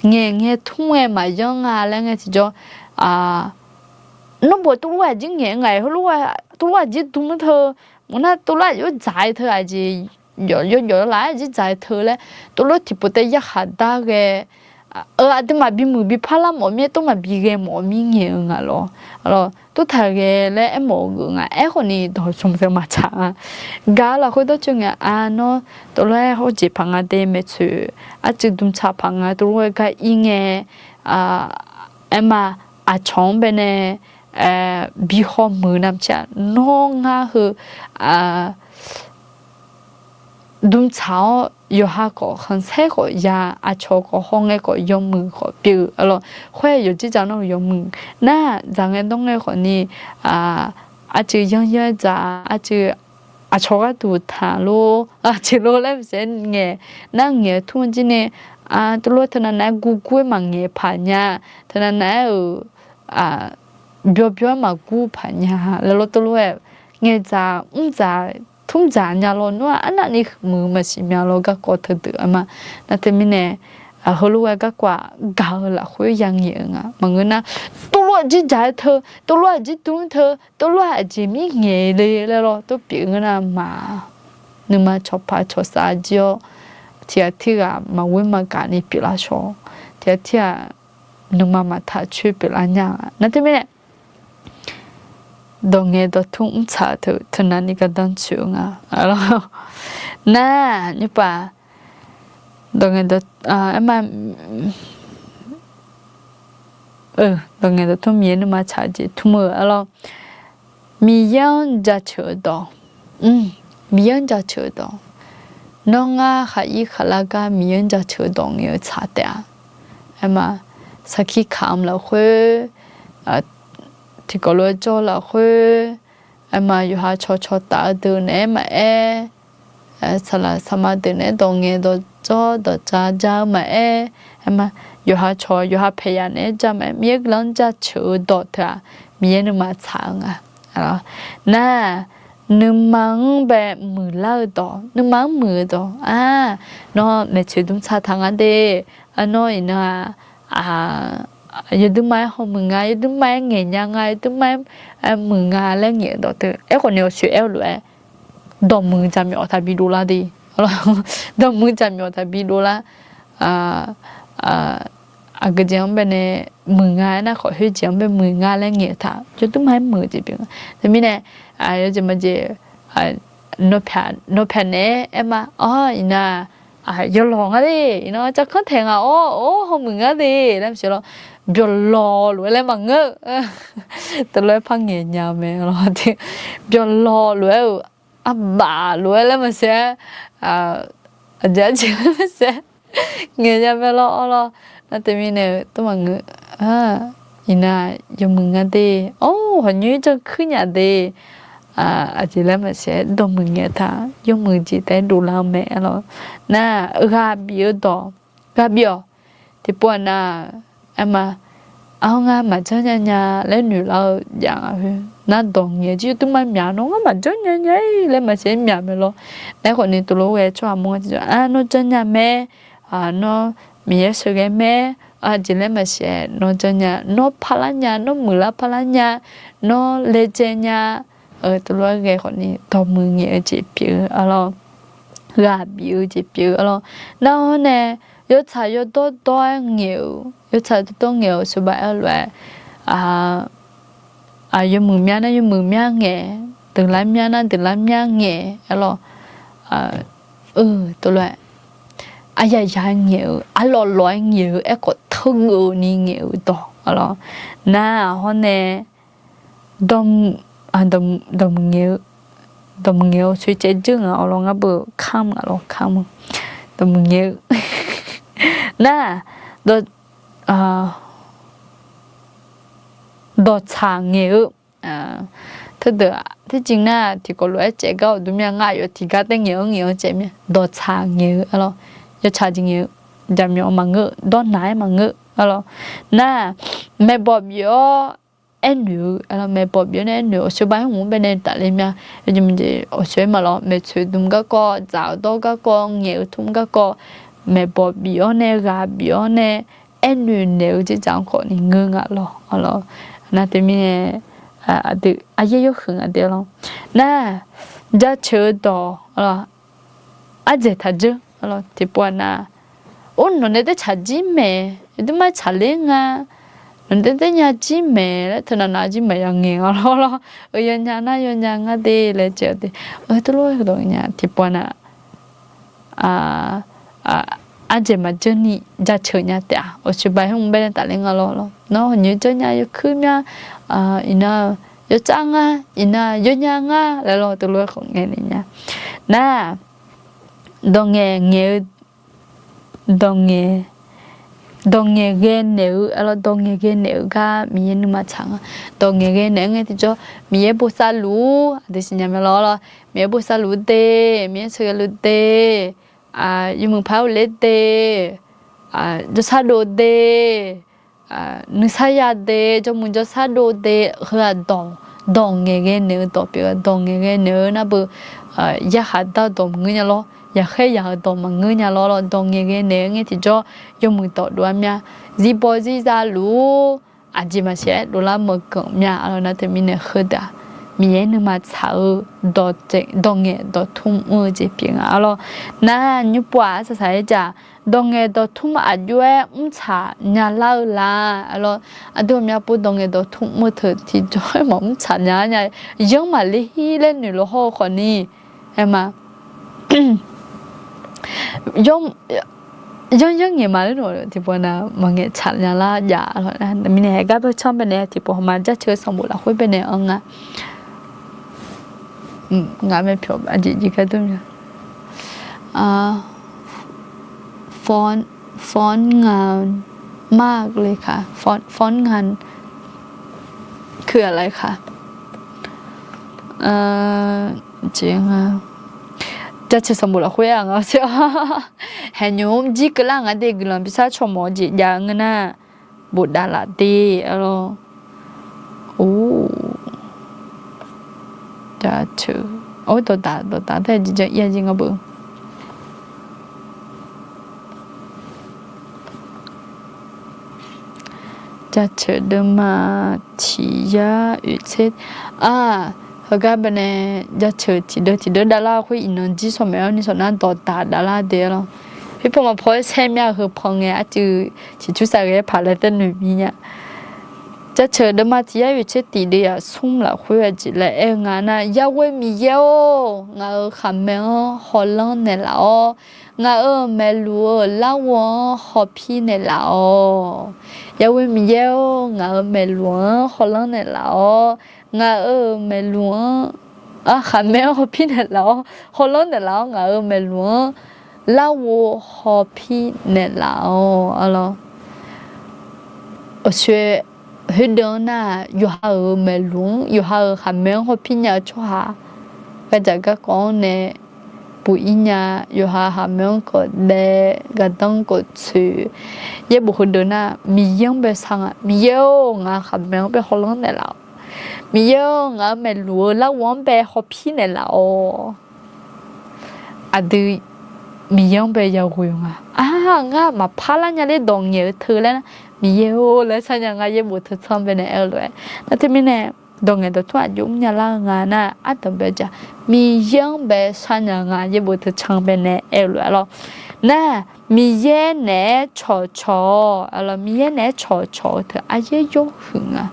Ngaeq ngae tmr ngae maqyanr nga laer ngae tiqjawr, nawr bof tuvlof-aer aqjir ngaeq-eu ngaq-aer heulof-aer tuvlof-aer aqjir dm teu, maqngeur nar tuvlof-aer aqjir dzaq-aer teu aqjeq, yawqyawq laf-aer aqjir dzaq-aer teu laer, tuvlof tiqpov taef yarkhaq dar ghae, aqduimaf bimuiq bi parlar mawf mir-aer tov maqbi ghae mawf mir ngaeq-eu nga lawr. Tov taq ghae laer aermawf-eu geuf nga. Aerkhawf ni dawq smq teu maqtsaq nga. Gaq-eu lafkhoer dawrcoeni ngae-a nawr tuvlof-aer hawjeq paq nga de maeqtsoeq, arcuiv dm tsaq paq nga tuvlof-aer gar ir ngae, aerma aqcawq-anr baenae bi hawmuiq navmaqtser-aq nawr ngar heu dm tsaq-awr yawqha khawf khanqsaer khawf ya, aqcawq khawf hawngae khawf yawmuiq khawf pyeuf-eu-a lawr. Khoer yawqjeq dzaq nawr-eu yawmuiq nar dzaq ngae dawr ngae khawf ni, arcuiv yanryanr-aer dzaq, arcuiv aqcawq gharduq taq lor, aqjeq lor laer maqsaef ngaeq, nar ngaeq-eu tmr-eu jir nae, tuvlof-aer teunav nav-aer gurgur-aer maqngaeq paq nya, teunav nav-aer-euq byawr byawr-aer maqgur paq nya laer lawr tuvlof-aer ngaeqdzaq mrdzaq tmrdzaq nya lawr nawr-aq arnavni muiq maqsiq mya lawr garkawv teudeuq-a ma. Nar teumirnae, Heulof-aer garkawv-aq gaq-eu lafkhoer ya ngaeq-eu nga. Maqngeur nar, tov lof aqjir dzaq-aer teu, tov lof aqjir dm teu, tov lof aqjeq mir ngaeq le laer lawr, tov pyeuf ngeur nar ma. Nuima cawqpaq cawqsav jir-awr, tiqghaq tirghaq maqghoer maqgaq ni pyeuflar shawr, tiqghaq tirghaq nuima maqtaq coer pyeuflar nya. Nar teumirnae, dawqngaeq dawqtmr mrtsaq-eu teu teunav ni gardanr tsoeq-eu nga. Nar, nymrpaq, dawqngaeq dawq, aer ma, dawqngaeq dawqtmr Miqyaer nuima tsaq-eu jeq tmr-eu arlawr. Miqyaer-anr jaceuq-eu dawq. Miqyaer-anr jaceuq-eu dawq. Nawr ngar khaq ir khaqlar gar Miqyaer-anr jaceuq-eu dawq ngaeq-eu tsaq taef-a. Aer ma, sarkir kamq lafkhoer, tiqkawv lof-aer jawr lafkhoer, aer ma, yawqha cawqcawq taf-eu deuq naeq-aer maqaer, saqlaq saqma deuq naeq-aer dawqngaeq dawqjawr dawqja ja-eu maqaer, aer ma, yawqha cawq yawqha paeqyaq naeq-aer ja maqaer, Miqyaer guiqlanq-anr jaceuq-eu dawq teu-aq, Miqyaer nuima tsaq-eu nga. Nar, nuima-anr bae muiqlar-eu dawq, nuima-anr muiq-eu dawq. Nawr maeqtsoeq dm tsaq taq nga de. Nawr iqnan-aq, yawduima-aer hawmuiq nga, yawduima-aer ngaeq nya nga, yawduima-aer muiq nga laer ngaeq-eu dawq teu. Aerkhawf ni awqsoeq aer-eu lof-aer, dawqmuiq jaqmyawf taqbi dovlar de. Dawqmuiq jaqmyawf taqbi dovlar. Aqgeu jeq-anr baenae muiq nga aernar khawf, khoer jeq-anr bae muiq nga laer ngaeq-eu taq, yawduima-aer muiq-eu jeq pyeuf nga. Teumirnae, yawjeq majeq, nawqpyaq naeq-aer aer ma, awr, iqnan, yawlawq nga de, iqnan javkanr taeq ngaq-awr, or, hawmuiq nga de laer maqsiq lawr. Byawqlawq lof-aer laer maqngeur-eu. Teulof-aer par ngaeq nya-eu mae lawr. Byawqlawq lof-aer-euq, arbaf lof-aer laer maqsiq-aer, aqjeq arjeq laer maqsiq-aer ngaeq nya mae lawr, awr lawr. Nar teumirnae-eu tov maqngeur. Iqnan yawmuiq nga de. Or, hawqnyoer janrkuir nya de. Aqjeq laer maqsiq-aer dawqmuiq ngaeq-eu taq, yawmuiq jeq taef-aer dovlar-eu mae lawr. Nar, ghaq bif-eu dawq, ghaq bif-awq. Tiqpov-aq nar, aer ma, arhawr ngar maqjanr nya nya laer noeq lar-eu jav nga khoer. Nar dawq ngaeq jir yawduima myaq, nawr ngar maqjanr nya nya-ir laer maqsiq-aer myaq mae lawr. Aerkhawf ni teulof ghae tsawrhaq mawr ngar tiqjawr, nawr janr nya mae. Nawr Miqyaer sheuqghae mae. Aqjeq laer maqsiq-aer nawr janr nya, nawr parlar nya, nawr muiqlar parlar nya, nawr laejae nya. Teulof-aer ghae khawf ni dawqmuiq ngaeq-eu jeq pyeuf-eu arlawr. Ghaq bif-eu jeq pyeuf-eu arlawr. Nar-awr nae, yawtsaq yawdawr dawr-aer ngaeq-euq, yawtsaq dawrdawr ngaeq-euq sheuqbav aer-eu lof-aer, yawmuiq myar nar yawmuiq myar ngaeq, deuqlar myar nar deuqlar myar ngaeq arlawr. Teulof-aer, aryaq yaq ngaeq-euq, arlawq lawq-aer ngaeq-eu, aerkhawf teugeuf ni ngaeq-euq dawq arlawr. Nar-awr nae, dawq, dawqmuiq ngaeq-eu, dawqmuiq ngaeq-eu soeq caev dzeur ngaq-awr lawr, ngar beu kamq ngaq lawr kamq-eu. Dawqmuiq ngaeq-eu nar, dawq, dawqtsaq ngaeq-eu. Teudeuq-aq, terjeq nar tiqkawv lof-aer caev gar-awq dmr mya, ngar aqyawf tiqgar taef ngaeq-anr ngaeq-anr caev mya. Dawqtsaq ngaeq-eu arlawr, yawtsaq jeq ngaeq-eu, jaqmyawf maqngeur, dawrnaq-aer maqngeur arlawr. Nar, maeqbawq bif-awr aernoeq-eu, maeqbawq bif-awr nae aernoeq-eu, awqsoeq bae-aer hmq-anr baenae tafler mya. Yawjeq maqjeq awqsoeq-aer maqlawr, maeqtsoeq dm garkawv, dzaq-eu dawr garkawv, ngaeq-eu tmr garkawv, maeqbawq bif-awr nae, ghaq bif-awr nae, aernoeq naeq-eu dzerdzaq-anr khawf ni ngeur nga lawr arlawr. Nar teumirnae, aqdui aryaer yawhuiq nga de lawr. Nar, jaceuq-eu dawq arlawr, ardzaeq taq dzeur arlawr. Tiqpov-aq nar, or, nawq nae taef tsaq jir maeq, aqduimaf tsaqler nga, nawq nae taef nya jir maeq laer teunav nav jir maeq ya ngaeq nga lawr lawr. Yawnya nar yawnya ngar de laer caev-eu de. Teulof-aer dawq nya tiqpov-aq nar, ardzaeq maqdzeur ni jaceuq nya taef-a, awqsoeq bae hmq baenae tafler nga lawr lawr. Nawr hawqnyoer dzeur nya yawkuir mya, iqnan yawcav nga, iqnan yawnya nga laer lawr, teulof-aer khawf ngaeq naeq nya. Nar, dawqngaeq ngaeq-eu, dawqngaeq, dawqngaeq ghae naeq-eu arlawr, dawqngaeq ghae naeq-eu gar Miqyaer nuima tsaq nga. Dawqngaeq ghae naeq-aer ngae tiqjawr, Miqyaer bosav luf-ur aqdui siqnya mae lawr lawr. Miqyaer bosav luf-ur de, Miqyaer sheuqghae luf de, yawmuiq paq-aer ghofler de, jawrsar dov de, nuisar ya de, jawrmuiq jawrsar dov de, heu-aq dawq, dawqngaeq ghae naeq-eu dawq pyeuf-eu, dawqngaeq ghae naeq-eu nar beu, yarkhaq dar-eu dawq maqngeur nya lawr. yaqkhaer yaq-euq dawq maqngeur nya lawr lawr, dawq ngaeqghae naeq-aer ngae tiqjawr yawmuiq dawq dov-ar mya. Zirbaw zirza luf-ur, aqjeq maqsiq-aer dovlar meuq ganq mya. Aqlawq nar teumirnae heudeuq-aq, Miqyaer nuima tsaq-eu dawq ngaeq dawqtmr mr-eu jeq pyeuf nga. Aqlawq nar nymrpov-aq arsaq saq-aer jaq, dawq ngaeq dawqtmr aqjox-aer mrtsaq nyalar-eu la. Aqlawq aqdui ghawqmya pov dawq ngaeq dawqtmr mr-eu teu tiqjawr-aer maqmr tsaq nya nya, yanr maqler hir laer noeq lof hawr-eu khawfni, aer ma yanr yanr ngaeq ma laer noeq tiqpov na maqngaeq tsaq nya lar jav. Mirnae haegar beu canr baenae tiqpov hawma jaceuq sanqbof lafkhoer baenae anr nga. Ngaq mae pyawq aqjeq jeq gar dur mya. Font, font งาน มากเลยค่ะ font งาน คืออะไรคะ jeq nga. Jaceuq sanqbof lafkhoer-aq nga-awr ser-awr, haeqnymr jir keuvlar nga de guiqlanq bisar cawq mawf-eu jeq jav-eu ngeur nar, bofdav laf de-ar lawr. Or, jaceuq, or dawqdaq dawqdaq tae jeq jan ir-a jeq nga beu. Jaceuq deuvma tiq yar oeq tser, aq, heugar baenae jaceuq tiqdeuv tiqdeuv davlar khoer iqnan jir sawq maeq-awr ni sawq nar dawqdaq davlar de-ar lawr. Pirpaw maqpaw-aer saer mya-eu heu paw ngae arcuiv ciqcur saqghae paq laer tae noeq mir nya. Jaceuq deuvma tiq yar oeq tser tiq deuv yaf smr lafkhoer aqjeq laer aer-eu nga nar, Yaghoe Miqyaer-or, ngaq-euq khaqmae-anr hawlanr naeqlaf-awr, ngaq-euq maeqluq-euq larghov-anr hawpir naeqlaf-awq. Yaghoe Miqyaer-or, ngaq-euq maeqluq-anr hawlanr naeqlaf-awr, ngaq-euq maeqluq-anr, khaqmae-anr hawpir naeqlaf-awr, hawlanr naeqlaf-awr, ngaq-euq maeqluq-anr larghov hawpir naeqlaf-awq. Aqlawq, aqshoe khoerdeuq-anr nar, yawqha-euq maeqluq-anr, yawqha-euq khaqmae-anr hawpir nya-eu tsawrhaq, ghardzaq garkawv-anr nae buq ir nya, yawqha khaqmae-anr kawv daev, gardanr kawv tsoeq, yaerbof heudeuq nar, Miqyaer-anr bae shar nga. Miqyaer-or, ngaq khaqmae-anr bae hawlanr naeqlaf-awq. Miqyaer-or, ngaq-euq maeqluq-eu larghov-anr bae hawpir naeqlaf-awq. Aqdui Miqyaer-anr bae yaghoe-eu nga. Aq, ngar maqpar lar nya ler dawq ngaeq-eu teu laer nar, Miqyaer-or laer sharnya ngar yaerbof teu tsanr baenae aer-eu lof-aer. Nar teumirnae, dawq ngaeq dawqtmr aqjox mrnya lar-eu nga nar, ardanq bae jaq, Miqyaer-anr bae sharnya nga yaerbof teu tsanr baenae aer-eu lof-aer lawr. Nar, Miqyaer naeq-aer cawqcawq-awq, aqlawq, Miqyaer naeq-aer cawqcawq-eu teu aryaer yawhuiq nga.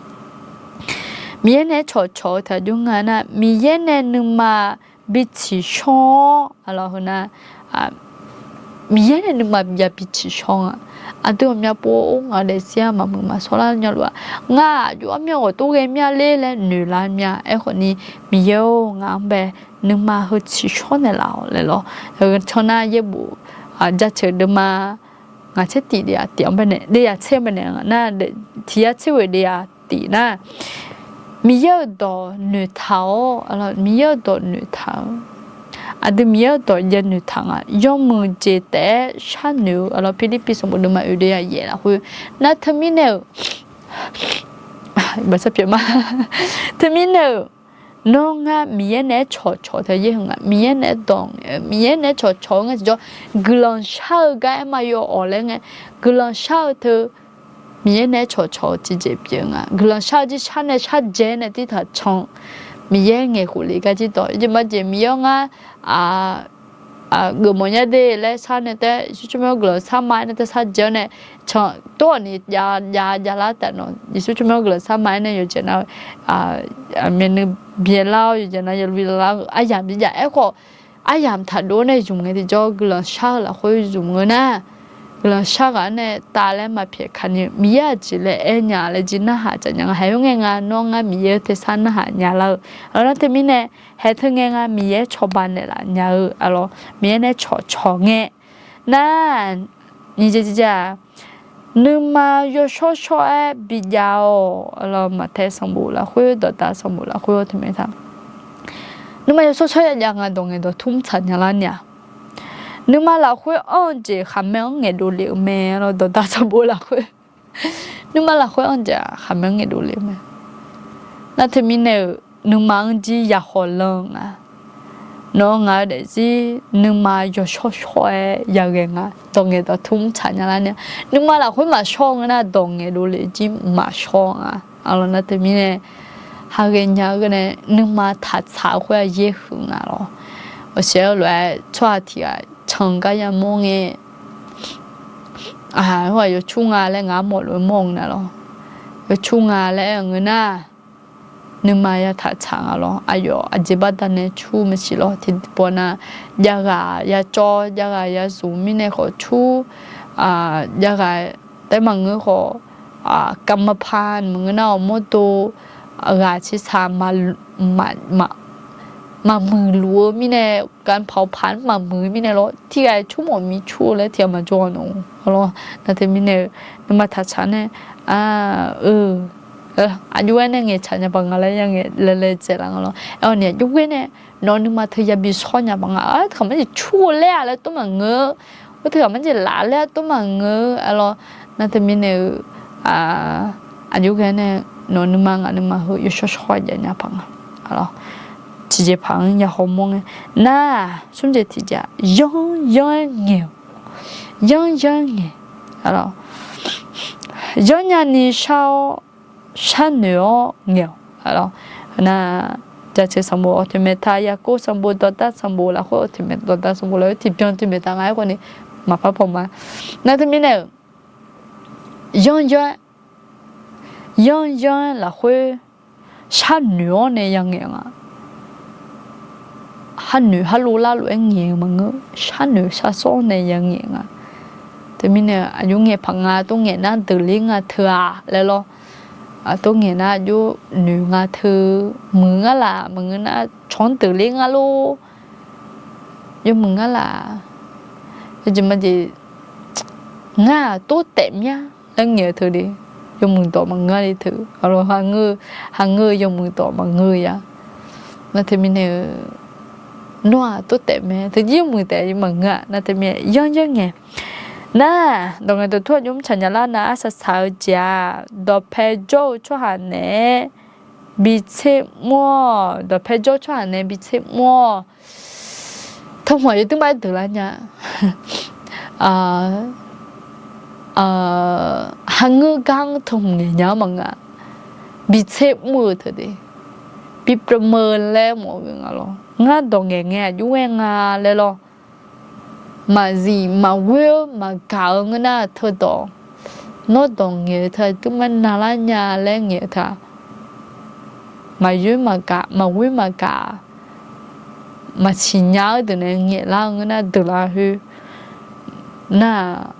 Miqyaer naeq-aer cawqcawq-eu teu aqjox nga nar, Miqyaer nae nuima bi tsiqshawr-awr, aqlawq heu nar, Miqyaer nae nuima ya bi tsiqshawr nga. Aqdui ghawqmya pov-or, ngaq-eu daefzir-aq maqmuiq maqshawr lar nya luf-aq, ngar aqjox armyanr ghawq tov ghae mya ler laer noeqlar mya. Aerkhawfni, Miqyaer-or, ngaq-anr bae nuima heu tsiqshawr naeqlaf-awq laer lawr. Can nar yaerbof jaceuq deuvma ngaq tser tiq deuv yaf tiq-anr baenae, deuv yaf tser-anr baenae nar, tiq yar tser ghoeq deuv yaf tiq nar, Miqyaer-euq dawq noeqtaq-awr, Miqyaer-euq dawq noeqtaq-eu, aqdui Miqyaer-euq dawq jav noeqtaq nga. Yawmuiq jeq taef-aer sharnoeq-eu, aqlawq, Pirlirpiv sanqbof deuvma oeq deuv yaf yaef lafkhoer nar, teumirnae-euq, baqsar pyeuf ma. Teumirnae-euq, nawr ngar Miqyaer naeq-aer cawqcawq teu yaer heu nga. Miqyaer naeq-aer dawq, Miqyaer naeq-aer cawqcawq-eu ngae tiqjawr, guiqlanq shar-eu gar aer ma yaw-awq laer ngae, guiqlanq shar-eu teu Miqyaer naeq-aer cawqcawq-eu tiqjeq pyeuf nga. Guiqlanq shar-eu jir shar nae shardzae nae tirtaq can. Miqyaer ngaeqkhof le gar jir dawq, jeq ma jeq Miqyaer-anr ngar geufmawf nya de laer shar nae taef, Yeqsur tsawrmyanr guiqlanq shar ma-aer nae taef shardzae-awr nae can, tov-awq ni jav jav lar taef nawq, Yeqsur tsawrmyanr guiqlanq shar ma-aer nae yawqjeq nar-eu myavnuiv byaelar-awr yawqjeq nar yawluiv lar-eu aryamq bi jav. Aerkhawf, aryamq taqdov-awr nae zmq ngae tiqjawr guiqlanq shar-eu lafkhoer zmq-eu nar, guiqlanq shar ghaq-anr nae tav laer maqpyaeq kani-eu Miqyaer aqjeq laer aer nya laer jir narhaq dzaq nya nga. Haeq-aer ngae nga nawr ngar Miqyaer-eu tersar narhaq nya lar-eu, aqlawq, nar teumirnae, haeq teu ngae nga Miqyaer cawba naeqlaf nya-eu, aqlawq, Miqyaer nae cawqcawq ngae nar, nyiq jeq jeq-aq, nuima yawshawr shawr-aer bijav-awq, aqlawq, Maqtaeq sanqbof lafkhoer, Dawqdaq sanqbof lafkhoer-awr teumae ta, nuima yawshawr shawr-aer jav nga dawq ngaeq dawqtmr tsaq nya lar nya. Nuima lafkhoer anr-eu jeq khaqmae-anr ngaeqdov lef-eu mae, aqlawq, Dawqdaq sanqbof lafkhoer. Nuima lafkhoer anr-eu jeq-aq khaqmae-anr ngaeqdov lef-eu mae. Nar teumirnae-euq nuima-anr jir yakhawf lan nga. Nawr ngaq-eu daefzir nuima yawshawr shawr-aer yaghae nga. Dawq ngaeq dawqtmr tsaq nya lar nar, nuima lafkhoer maqshawr-eu ngeur nar, dawq ngaeq dovle jir maqshawr nga. Arlawq, nar teumirnae, haghae nya-eu nae nuima taqtsaq-eu khoer-aq yaer huiq nga lawr. Aqshaer-eu lof-aer tsawrhaq tiq ghaq can gar yamawr ngae, aq, yawcur nga laer ngaq-anr mawflof-aer mawr-eu nga lawr. Yawcur nga laer aer-eu ngeur nar, nuima yataq tsaq nga lawr. Aqyawf aqjeq baqdanae cur maqsiq lawr. Tiqpov nar, javghaq yacawv, javghaq yazmq mirnae khawf cur, javghaq taef maqngeur khawf, กรรมพันธุ์ maqngeur nar, awq mawrdo ghaq ciqsaq maqmuiq luf-eu mirnae, การเผาผลาญ maqmuiq-eu mirnae lawr, tiq ghaq cur mawf mir cur-eu laer tiq ghaq maqjawr nawq-a lawr. Nar teumirnae-eu, nuima taqtsaq nae, eu, aqjox-aer nae ngaeqtsaq nya paq nga laer ya ngae laev laev dzaeq laf nga lawr. Aerkhawf ni aqjox-aer nae nawq-eu nuima teu yabi shawr nya paq nga. Teughaq marjeq cur-eu laer-aq laer tov maqngeur-eu, khoer teughaq marjeq laf laer-aq tov maqngeur-eu, arlawq. Nar teumirnae-eu, aqjox-aer nae nawq-eu nuima ngaq nuima heu yawshawr shawr-aer jav nya paq nga. Arlawq, tiqjeqpaq-anr ya hawmawr ngae, nar, smr jeq tiqjeq-aq, yanr yanr-aer ngaeq-awq. Yanr yanr-aer ngaeq, arlawq, yanr nyani shar-awr, sharnoeq-awr ngaeq-awq. Arlawq, nar, jaceuq sanqbof awq toeqmaeq ta, Yaqkov sanqbof dawqdar sanqbof lafkhoer awq toeqmaeq dawqdar sanqbof lafkhoer tiqbyan toeqmaeq ta nga. Aerkhawf ni maqpar paw ma. Nar teumirnae-euq, yanr yanr-aer, yanr yanr-aer lafkhoer sharnoeq-awr nae ya ngaeq nga. Harnoeq harlov larlof-aer ngaeq-eu maqngeur, sharnoeq sharsawr-awr nae ya ngaeq nga. Teumirnae aqjox ngaeq paq nga, tov ngaeq nar deuq ler nga teu-aq laer lawr. Tov ngaeq nar aqjox noeq nga teu, muiq ngar laf maqngeur nar cawq-anr deuq ler ngar lor. Yawmuiq ngar laf, yawjeq majeq, ngar-aq tov taef mya laer ngaeq-eu teu de. Yawmuiq dawq maqngeur le teu, arlawq, haqngeur-eu yawmuiq dawq maqngeur-eu ya. Nar teumirnae-eu, nawr-aq tov taef mae, teujir yawmuiq taef maqngeur-aq. Nar teumirnae yanr yanr ngae, nar, dawq ngaeq dawqtmr aqjox mr tsaq nya lar nar, arsaq saq-eu jeq-aq, dawqpae jawr-eu tsawrhaq naeq-aer bitser mr-awq. Dawqpae jawr-eu tsawrhaq naeq-aer bitser mr-awq. Teu hmq-aq yawduir maqaer deuq lar nya. Haqngeur gar-anr teu hmq ngaeq nya-anr maqngeur-a. Bitser mr-eu teu de, bi pyeufmeuq laer mawf-eu nga lawr. Ngar dawq ngaeq ngae aqjox-aer nga laer lawr. Maqzif maqghoer-eu maqgaq-eu ngeur nar teudawq, nawr dawq ngaeq-eu teu aqduimaf navlar nya laer ngaeq-eu teu-aq, maqghoer maqgaq, maqghoer maqgaq, maqsiq nya-eu deuq nae ngaeqlar-eu ngeur nar deuq lar khoer nar-aq,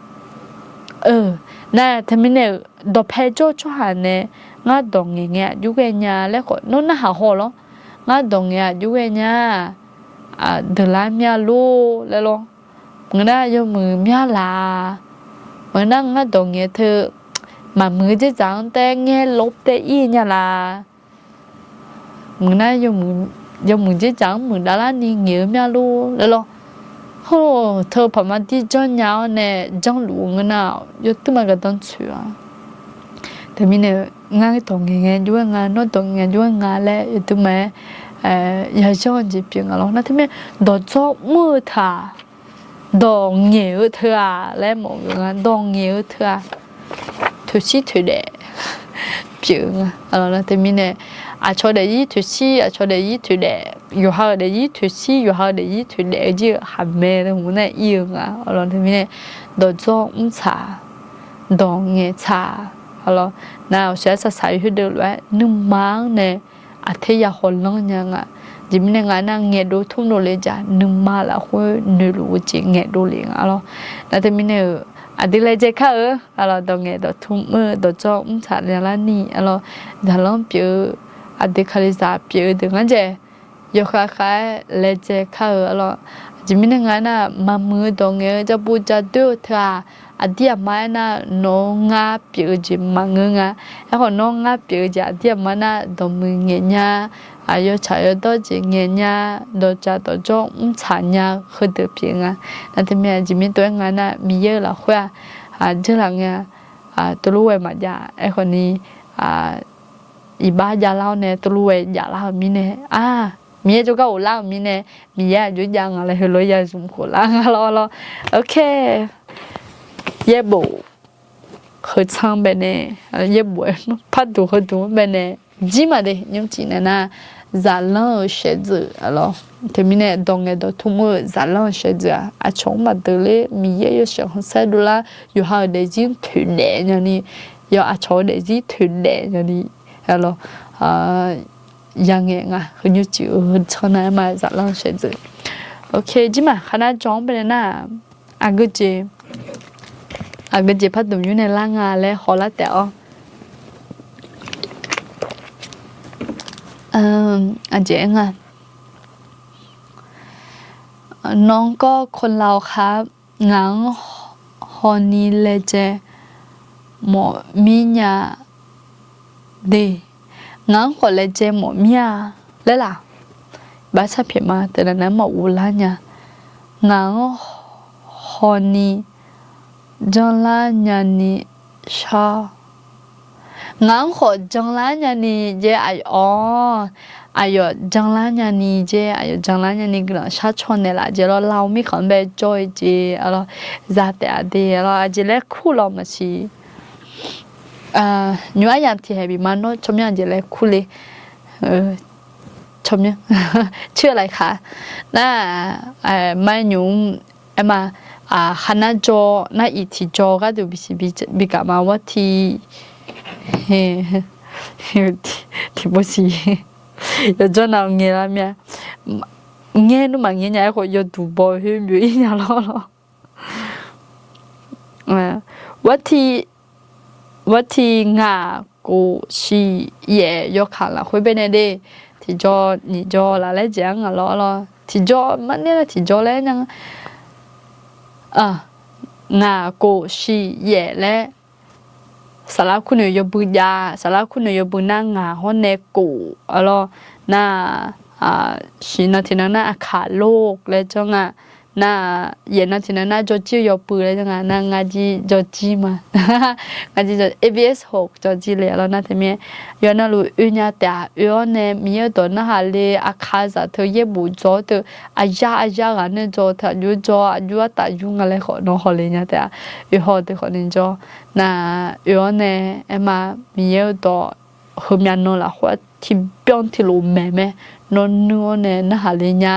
nar teumirnae-euq dawqpae jawr-eu tsawrhaq nae ngar dawq ngaeq ngae aqjox ghae nya laer khawf nawr narhaq haw lawr. Ngar dawq ngaeq aqjox ghae nya, deuq lar mya lor laer lawr. Maqngeur nar yawmuiq mya laq-a, maqngeur nar ngar dawq ngaeq teu maqmuiq-eu dzerdzaq-anr taef ngae lov taef ir nya laq. Maqngeur nar yawmuiq dzerdzaq-anr muiq davlarni ngaeq-eu mya lor laer lawr. Hawr-eu teu paqma dir janrnya-awr nae janrluf-eu ngeur nar yawduir maqgaq danr tsoeq-a. Teumirnae ngar dawq ngaeq ngae aqjox-aer nga, nawr dawq ngaeq ngae aqjox-aer nga laer yawduir maqaer yajanr-eu jeq pyeuf nga lawr. Nar teumirnae dawqdzawr mr-eu teu-aq, dawq ngaeq-eu teu-aq laer mawf-eu nga. Dawq ngaeq-eu teu-aq, toeqshir toeqdaef pyeuf-eu nga. Nar teumirnae aqcawq daefzir toeqshir, aqcawq daefzir toeqdaef, yawqha-euq daefzir toeqshir, yawqha-euq daefzir toeqdaef-eu jir-eu haqmae laer hmq nar ir-eu nga. Nar teumirnae dawqdzawr mr tsaq, dawq ngaeq tsaq. Nar awqshoe arsaq saq-eu khoerdeuv lof-aer nuima-anr nae aqter ya hawlanr nya nga. Aqjeq mirnae nga nar ngaeqdov tmr dovle jaq, nuima lafkhoer noeqluf-eu jeq ngaeqdov le nga lawr. Nar teumirnae-euq aqdui laejae kar-eu, aqlawq dawq ngaeq dawqtmr mr-eu dawqdzawr mr tsaq nya larni, aqlawq zaqlanr pyeuf-eu, aqdui kalizaq pyeuf-eu deuq ngar jae yawkhav khav-aer laejae kar-eu, aqlawq aqjeq mirnae nga nar maqmuiq-eu dawq ngaeq-eu ja bov ja doer-eu teu-aq, aqdir aqma aernar nawq-eu ngar pyeuf-eu jeq maqngeur nga. Aerkhawf nawr ngar pyeuf-eu jeq aqdir aqma nar dawqmuiq ngaeq nya, aqyawf tsaq yawdawr jeq ngaeq nya, dawqdzaq dawqdzawr mr tsaq nya-eu heudeuq pyeuf nga. Nar teumirnae aqjeq mirnae tov-aer nga nar Miqyaer-euq lafkhoer-aq, jeurlaf ngae-a, teulof ghae maqjav. Aerkhawf ni iqbax javlar-awr nae teulof ghae javlar-eu mirnae, aq Miqyaer jawrgar ghoflar-euq mirnae, Miqyaer aqjox jav nga laer heulof-aer ya zmq khoflar nga lawr lawr. Ok, yaerbof heucan baenae, yaerbof parduq heuduq-anr baenae, jir maqde nymrcif nae nar, zaqlanr-euq shaevdzeuf lawr. Teumirnae dawq ngaeq dawqtmr-eu zaqlanr-euq shaevdzeuf-aq, aqcawq-anr maqdeuq ler Miqyaer yawshaef khanqsaer dovlar, yawqha-euq daefzir toeqdaef nyani, yawqha aqcawq-eu daefzir toeqdaef nyani, lawr, yangaeq nga, heu nymrcif-eu heucan nar aerma zaqlanr-eu shaevdzeuf. Ok, jir maqkhar nar jawr-anr baenae nar, aqgeujeq, aqgeujeq parduq nymr nae lar nga laer hawlar taef-awr, aqjeq aer nga. น้องก็คนเราครับ ngaq-anr hawni laejae mawf mir nya de. Ngaq-anr khawf laejae mawf mir-a laer laf. Baqsar pyaeq ma teunav nav-anr maqghov lar nya. Ngaq-anr hawni janlar nyani shar. Ngaq-anr khawf janlar nyani jeq aqyawf, aqyawf janlar nyani jeq, aqyawf janlar nyani guiqlanq shar caw naeqlaf jeq lawr. Lar-eu mirkhanq-anr bae jawr-eu jeq lawr, za taef-a de lawr. Aqjeq laer kur lawr maqsiq. Nymr aryamq tiqhaeq bif ma nawr tsawrmyanr aqjeq laer kur le. Tsawrmyanr, ชื่ออะไรคะ nar, ma nymr aerma, kharnar jawr nar iq tiqjawr gharduq bisiq bigaq ma war ti, tiqpov siq, yawjawr nav ngae lar mir-a. Ngaer nmr maqngaer nya aerkhawf yawduq baw khoer byov-ir nya lawr lawr. War ti, war ti ngaq kof shiq yaef yawkaq lafkhoer baenae de, tiqjawr nyiqjawr laf laer jeq-anr ngaq lawr lawr. Tiqjawr marner nar tiqjawr laer nya. Ngaq kof shiq yaef laer, saflar kurnoeq yawbui jav, saflar kurnoeq yawbui nar ngaq hawr nae kof-a lawr. Nar, shiq nan tiqnan nar aqkaq lor laer janr nga. Nar, yaef nan tiqnan nar jawrjir-eu yawbui laer janr nga. Nar ngar jir jawrjir ma. Ngar jir jawr, A B S hoq jawrjir le lawr nar teumirnae. Yawqha navluf oe nya taef-aq, oe-awr nae Miqyaer-eu dawq narhaq le, aqkaqzaq teu yaerbof dzaw-awr teu, aqyar aqyar ghaq nae dzaw teu aqjox dzaw, aqjox artaf yur nga laer khawf nawr hawle nya taef-aq, oe haw deuq khawf ni jawr. Nar, oe-awr nae aerma Miqyaer-eu dawq heumyav nan lafkhoer tiqbyan tiqlof maeq mae, nawr nuir-awr nae narhaq le nya,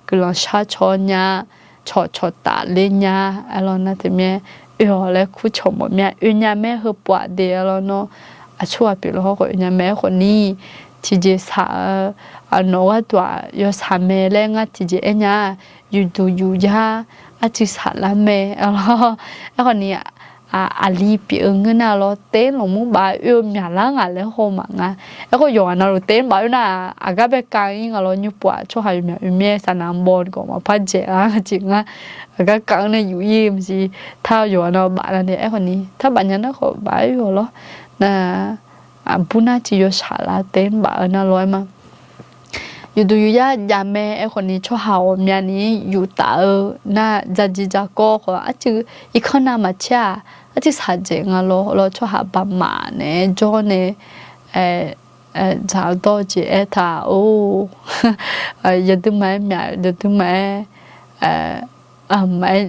guiqlanq shar caw nya, cawqcawq taf le nya, aer lawr nar teumirnae, oe-awq laer kur cawq mawf mir-a. Oe nya mae heupov-aq de aer lawr nawr, aqcur ghaq pyeuf lawr hawr khawf oe nya mae aerkhawf ni, tiqjeq saq-eu, nawq-eu gharduq-aq yawshaq mae laer ngar tiqjeq aer nya-a, yufduq yufyar arcuiv saqlar mae aer lawr. Aerkhawf ni, aqli pyeuf-eu ngeur nar lawr, ter lmqmr baf-aer oe-eu myaqlar ngaq laer haw maqnga. Aerkhawf yawqghaq navluf ter-anr baf-aer oe nar, aqgar bae kav-ir nga lawr, nymr pov-aq tsawrhaq yawqmyaq oe mir-aer saqnaq-anr baw-eu dawq maqpar dzaeq-a jeq ngar, aqgar kav-anr nae yuf-ir-eu maqsiq. Tar yawqghaq navluf baf nar nae aerkhawf ni tarbaf nya nar khawf baf-aer oe-awq lawr. Nar, aqbur nar tiq yawshaq lar ter-anr baf-eu nar lawr aer ma. Yufduq yufyar jav mae aerkhawf ni tsawrhaq ghawqmyani yuf taf-eu nar, dzaqjeq dzaqkawv khawf arcuiv irkanr nav maqcaer-aq, arcuiv saqdzaeq nga lawr. Lawr tsawrhaq baqmaf naeq-aer jawr nae, dzaq-eu dawr jeq aertaq-or, yawduimaf-aer myaq, yawduimaf-aer, maqaer,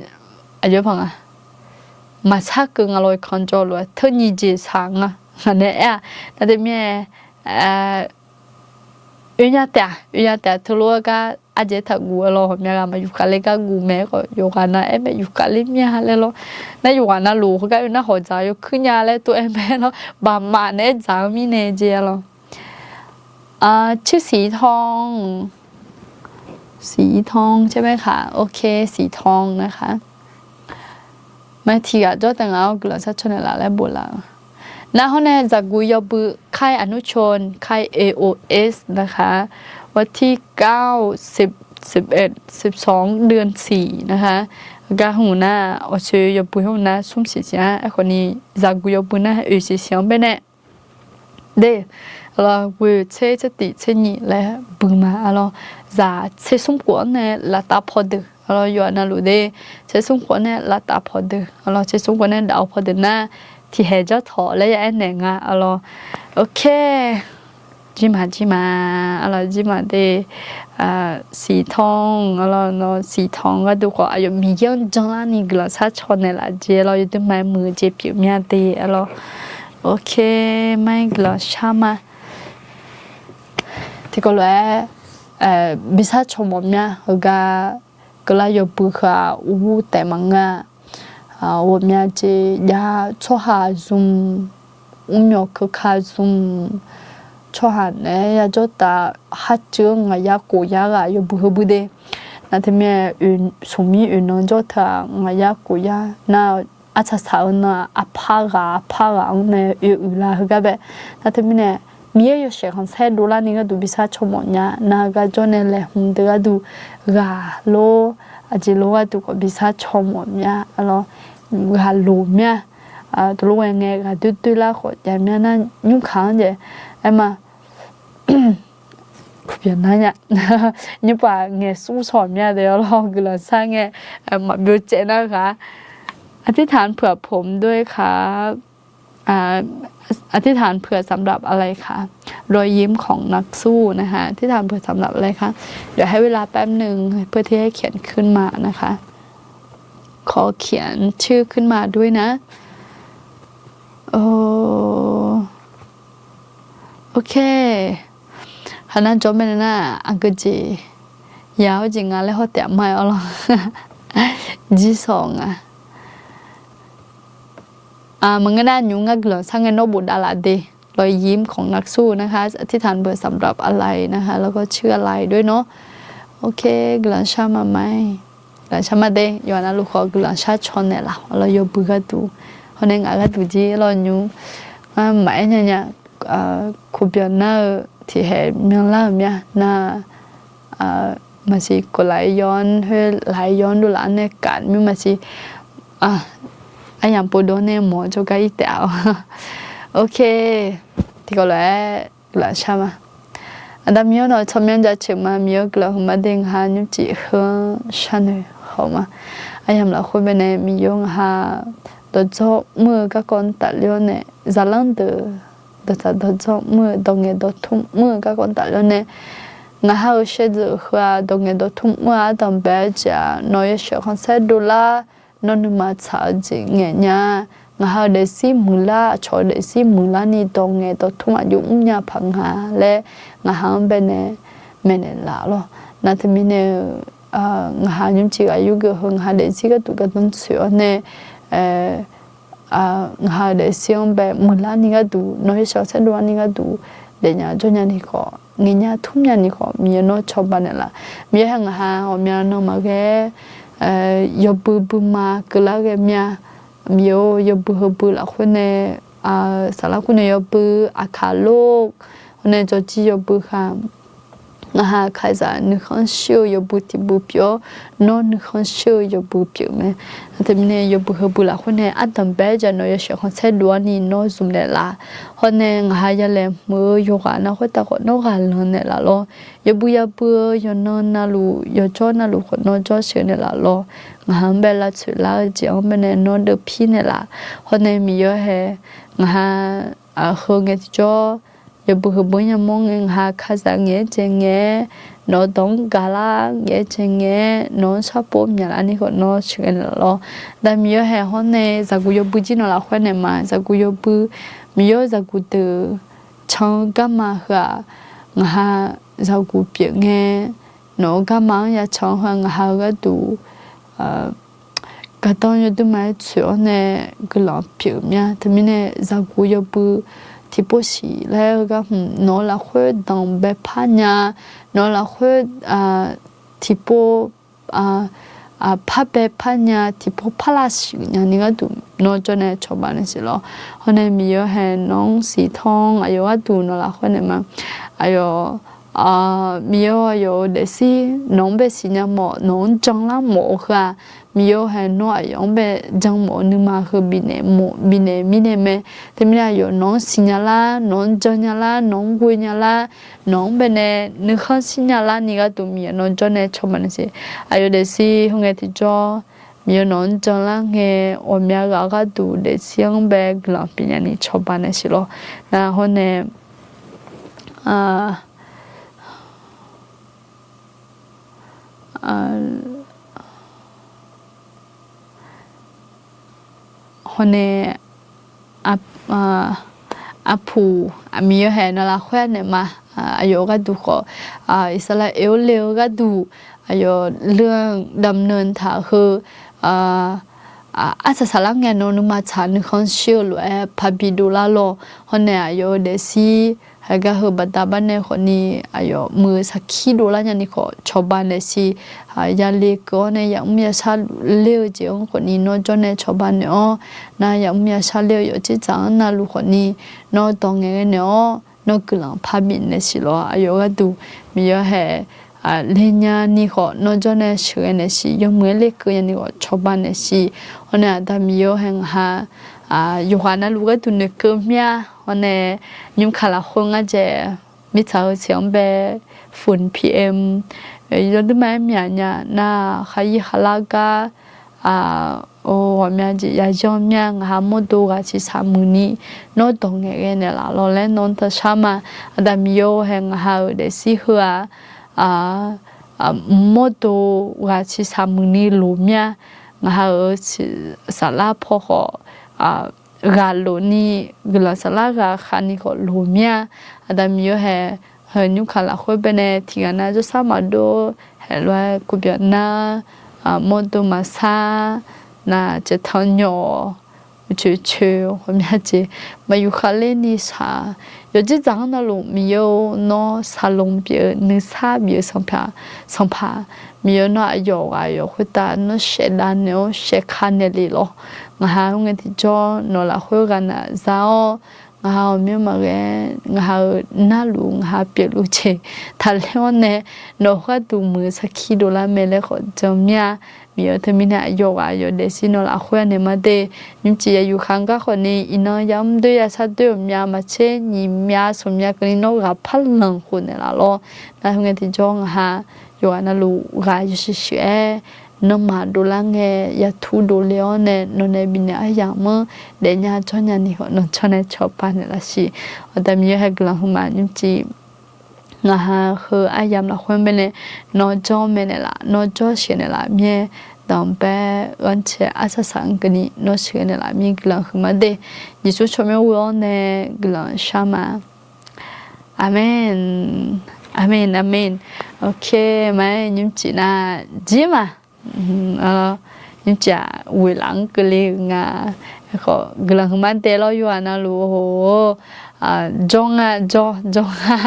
aqjox paq nga, maqsar keuv nga lawr. Irkanr jawr lof-aer teu nyiq jeq saq nga, ngaq nae aer-aq, nar teumirnae, oe nya taef-aq, oe nya taef-aq, teulof-aer gar ardzaeq taqguv-aer lawr, ghawqmya ghaq maqyuf khavler gar guv mae aerkhawf, yawqghaq nav-aer mae yuf khavler mir-a laer lawr. Nar yawqghaq navluf heugar oe nar hawq dzaq yawkuir nya laer tov-aer mae lawr, baqmaf naeq-aer dzaq-eu mirnae jeq-a lawr. ชื่อสีทอง สีทองใช่ไหมคะ โอเค สีทองนะคะ Maeq tiqghaq jawr taef ngaq-awr guiqlanq sar caw naeqlaf laer bof laf-eu. Nar hawr nae zaqguq yawbui ค่ายอนุชน ค่าย A O S นะคะ วันที่เก้า สิบ สิบเอ็ด สิบสอง เดือนสี่ นะคะ gar hmq nar awqsoeq yawbui hmq nar smr siq siq-a. Aerkhawf ni zaqguq yawbui nar oeq siq siq-anr baenae de, lawr, ghoe tser tser tiq tser nyiq laer bui ma, lawr, zaq tser smr khof-anr nae laftav paw deuq, lawr, yawqha navluf de, tser smr khof-anr nae laftav paw deuq, lawr, tser smr khof-anr nae daf-eu paw deuq nar, tiqhaeq janr tawq laer ya aer naeq nga, lawr. Ok. jirma jirma, arlawq jirma de, siqtanq arlawq, nawr siqtanq gharduq khawf aqyawf Miqyaer-anr janlarni guiqlanq sharcaw naeqlaf jeq arlawq, yawdui maqaer muiq-eu jeq pyeuf mya de arlawq. Ok, mar-aer guiqlanq shar ma. Tiqkawv lof-aer, bi sharcaw mawf mya heugar, keuvlar yawbui heu-aq ur taef maqngeur-a. Ghawqmya jeq jav tsawrhaq zmq, mrmyawq keuka zmq, tsawrhaq naeq-aer yajawr taf, kharcuiv-anr ngaq yar khof yar ghaq yawbui heubui de. Nar teumirnae smqmir oeq nan jawr teu-aq ngaq yar khof yar nar, arsaq saq-eu nan-aq aqpar ghaq aqpar ghaq-anr nae oe uiqlar heugar bae. Nar teumirnae Miqyaer yawshaef khanqsaer dovlarni gharduq bi sharcaw mawf nya, nar heugar jawr nae laeqhmq deuq gharduq ghaq lor, aqjeq lor gharduq khawf bi sharcaw mawf mya arlawq, ghaq loq mya. Teulof ghae ngae ghaq doer doer lar khawf jav mya nar nymrkaq-anr jaev aer ma. Nymrpaq ngaeq smr shawq mya de arlawq, guiqlanq shar ngae maqbyov caev nar ghaq. อธิษฐานเผื่อผมด้วยครับ อธิษฐานเผื่อสำหรับอะไรคะ รอยยิ้มของนักสู้นะคะ อธิษฐานเผื่อสำหรับอะไรคะ เดี๋ยวให้เวลาแป๊บหนึ่ง เพื่อที่ให้เขียนขึ้นมานะคะ ขอเขียนชื่อขึ้นมาด้วยนะ โอ โอเค haqnar jawr mae nar aqgeu jeq, yaq-eu jeq nga laer hawr taef ma-aer arlawq, jir sawq nga. Maqngeur nar nymr ngar guiqlanq shar ngae nawr bofdav laf de. รอยยิ้มของนักสู้นะคะ อธิษฐานเผื่อสำหรับอะไรนะคะ แล้วก็ชื่ออะไรด้วยเนาะ โอเค guiqlanq shar ma ma-aer, guiqlanq shar ma de. Yawqha navluf khawf guiqlanq sharcaw naeqlaf arlawq, yawbui gharduq. Hawr nae ngaq gharduq jir arlawq nymr, ngar maqaer nya nya, koqbyan nar-eu tiqhaeq myanlar-euq mya nar, maqsiq กดไลค์ย้อน khoer ไลค์ย้อน dovlaf-anr nae kaf mr maqsiq, aryamq pov dov nae mawq-eu jawrgar ir taef-a. Ok, tiqkawv lof-aer guiqlanq shar ma. Aqda Miqyaer nawq tsawrmyanr jaceuq ma, Miqyaer guiqlanq huiqma de, ngaq ha nymrcif heu-anr sharnoeq haw ma. Aryamq lafkhoer baenae Miqyaer ngaq ha dawqdzawr mr-eu garkawv tafler-awr nae, zaqlanr deuq dawqtsaq dawqdzawr mr-eu dawqngaeq dawqtmr mr-eu garkawv tafler-awr nae, ngaq ha-euq shaevdzeuf heu-aq dawqngaeq dawqtmr mr-eu ardanqbae-aer jeq-aq, nawq-euq yawshaef khanqsaer dovlar, nawr nuima tsaq-eu jeq ngaeq nya. Ngaq ha-euq daefzir muiqlar, aqcawq-euq daefzir muiqlarni dawqngaeq dawqtmr aqjox mrnya paq nga laer, ngaq ha-anr baenae maeqnaeq laf lawr. Nar teumirnae-eu, ngaq ha nymrcif ghaq yurgeuf heu ngaq ha daefzir gharduq gardanr tsoeq-awr nae, ngaq ha-euq daefzir-anr bae muiqlarni gharduq, nawq-euq yawshaef khanqsaer dovlarni gharduq, daefnya jawrnya ni khawf, ngaeqnya tmrnya ni khawf, Miqyaer nawr cawba naeqlaf. Miqyaer ha ngaq ha ghawqmya nan maqghae-aer, yawbui buima keuvlar ghae mya. Miqyaer-or, yawbui heubui lafkhoer nae, saflar kur nae yawbui, aqkaq lor, hawr nae jawrjir yawbui khaq, ngaq ha kalizaq nuikhanr shir-eu yawbui tiqbui pyeuf-awr, nawr nuikhanr shir-eu yawbui pyeuf mae. Nar teumirnae yawbui heubui lafkhoer nae ardanqbae-aer jeq nawq-euq yawshaef khanqsaer dov-arni nawr zmq naeqlaf. Hawr nae ngaq ha yalaeq hmq-eu yawqghaq nar khoertav khawf nawr ghaq lanq naeqlaf lawr. Yawbui yabui-eu yawqnan navluf yawqjawr navluf khawf nawr jawr sheuq naeqlaf lawr. Ngaq ha-anr bae lavtsoeq lar-eu jeq-anr baenae nawr deuvpir naeqlaf. Hawr nae Miqyaer hae ngaq ha, heu ngae tiqjawr, yawbui heubui-anr yamawr ngae ngaq ha kalizaq ngaeq-aer jeq ngaeq-aer, nawq-eu dawq-anr gaqlar ngaeq-aer jeq ngaeq-aer, nawq-anr sharpov myaqlarni khawf nawr sheuqghae naeqlaf lawr. Aqda Miqyaer hae hawr nae zaqguq yawbui jir nawq lafkhoer naeq ma. Zaqguq yawbui, Miqyaer-or, zaqguq deuq can-eu garma heu-aq, ngaq ha zaqguq pyeuf ngae, nawq-eu garma-anr ya can-eu heu-aq ngaq ha-eu gharduq gardanr yawduimaf-aer tsoeq-awr nae guiqlanq pyeuf mya. Teumirnae zaqguq yawbui tiqpov siq laer-eu gar hmq nawq-eu lafkhoer danqbae par nya, nawq-eu lafkhoer tiqpov parbae par nya, tiqpov par lavsiq nya ni gharduq nawr jawr nae cawba naeq siq lawr. Hawr nae Miqyaer hae nawq-anr siqtanq aqyawf gharduq nawq lafkhoer naeq ma. Aqyawf, Miqyaer-or, aqyawf-euq daefzir nawq-anr bae siqnya mawf, nawq-anr janlar mawf-eu heu-aq, Miqyaer-or, hae nawr aqyawf-anr bae jan mawf-eu nuima heu bifnaeq mirnae mae. Teumirnae aqyawf nawq-anr siqnya lar, nawq-anr jannya lar, nawq-anr ghoenya lar, nawq-anr baenae nuikhanr shirnya larni gharduq Miqyaer nawr jawr nae cawba naeq siq. Aqyawf daefzir heu ngae tiqjawr, Miqyaer nawq-anr janlar ngae, ghawqmya ghaq gharduq daefzir-anr bae guiqlanq pyeufnya ni cawba naeq siq lawr. Nar hawr nae a, hawr nae, aqpuq, aqmiq yawhaeq nawq lafkhoer naeq ma. Aqyawf-eu gharduq khawf, Iqsaqlaqaer-eu le-eu gharduq, aqyawf เรื่องดำเนิน taq heu, arsaq saflar ngae nawr nuima tsaq nuikhanr shir-eu lof-aer parbi dovlar lawr. Hawr nae aqyawf-eu daefzir haigar heu baqda bar nae khawfni, aqyawf muiq-eu sarkir dovlar nyani khawf cawba naeqshi, yale keuv-awr nae yamr yashar luf ler-eu jeq-anr khawfni nawr jawr nae cawba naeq-awr, nar yamr yashar ler-eu yawqjeq dzaq-anr navluf khawfni, nawr dawq ngaeqghae naeq-awr, nawr guiqlanq parbi naeqshi lawr. Aqyawf gharduq Miqyaer haeq ler nyani khawf, nawr jawr nae sheuqghae naeqshi, yawmuiq-aer lekeuv nyani khawf cawba naeqshi. Hawr nae Aqda Miqyaer haeq ngaq ha yawqghaq navluf gharduq noeqkeuv mya. Hawr nae nymrkaq lafkhoer ngar dzaeq mirtsaq-eu siq-anr bae, phone P M, yawduima-aer myaq nya nar, khar yir khar lar gar, ghawqmya jeq yayanr mya. Ngaq ha mawrdo ghaq ciqshaq muiqni, nawr dawq ngaeqghae naeqlaf lawr laer nawr teushar ma. Aqda Miqyaer haeq ngaq ha-euq daefzir heu-aq, mawrdo ghaq ciqshaq muiqni loq mya. Ngaq ha-euq saflar paw khawf, ghaq lof ni, guiqlanq saflar ghaq khavni khawf loq mya. Aqda Miqyaer haeq, heu nymrkaq lafkhoer baenae tiqghaq nav jawrsar maqdov, haeq lof-aer kuv byaq nar, mawrdo maqsar, nav caevtanq nyawq, uqcoeq coeq ghawqmya jeq maqyuf khavler ni shaq. Yawqjeq dzaq-anr navluf Miqyaer-or, nawr saqlaq pyeuf-eu nuisar bif-eu sanqpaq, Miqyaer nawr aqyawf ghaq yawq khoertav nawr shaevdav naeq-awr shaevka naeq lef lawr. Ngaq ha khoerngae tiqjawr nawq lafkhoer ghaq naf za-awr, ngaq ha ghawqmyanr maqghae, ngaq ha-euq narluf ngaq ha pyeufluf jeq taqler-awr nae, nawq gharduq muiq-eu sarkir dovlar mae laer khawf jan mir-a. Miqyaer teumirnae aqyawf ghaq aqyawf daefzir nawq lafkhoer naeq ma de. Nymrcif yayuf khanq gar khawfni iqnan yamr doer yashar doer-euq myav maqtser nyiq myav smq myav keuvni nawr ghaqpar lanq khof naeqlaf lawr. Nar khoerngae tiqjawr ngaq ha yawqghaq navluf ghaq yawshuif shuif-aer, nanrma dovlar ngae yatur dovle-awr nae nawq nae bifnaeq aryamq-anr daefnya jawrnya ni khawf nawq jawr nae cawba naeqlaf siq. Aqda Miqyaer haeq guiqlanq hmq ma nymrcif ngaq ha heu aryamq lafkhoer baenae nawr jawr mae naeqlaf, nawr jawr sheuq naeqlaf mir-aer, danqbae ghanrcae arsaq saq-anr keuvni nawr sheuq naeqlaf mir guiqlanq hmq ma de. Yeqsur tsawrmyanr ghoe-awr nae guiqlanq shar ma. Aqmeq. Aqmeq, aqmeq. Ok, maqaer nymrcif nar jir ma. Nymrcif-aq ghoeqlaf-anr keuvle-eu nga. Aerkhawf guiqlanq hmq ma de lawr yawqghaq navluf-or, jawr nga jawr jawr nga.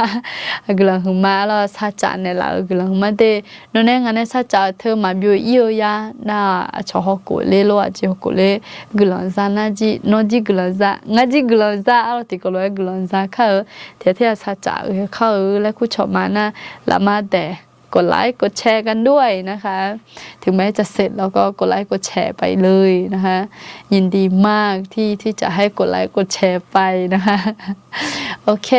Guiqlanq hmq ma lawr sarcaf naeqlaf-euq guiqlanq hmq ma de. Nawq nae ngaq nae sarcaf-euq teu maqbyov ir-eu yar nar-aq, aqcawq hawkhof ler lor, aqjeq hawkhof ler, guiqlanq za nar jir, nawr jir guiqlanq za, ngar jir guiqlanq za, arlawr tiqkawv lof-aer guiqlanq za kar-eu, tiqghaq tirghaq sarcaf ghae kar-eu laer kurcawq ma nar, lafma daeq กดไลค์ กดแชร์ กันด้วยนะคะ ถึงแม้จะเสร็จแล้วก็ กดไลค์ กดแชร์ ไปเลยนะคะ ยินดีมากที่ที่จะให้ กดไลค์ กดแชร์ ไปนะคะ โอเค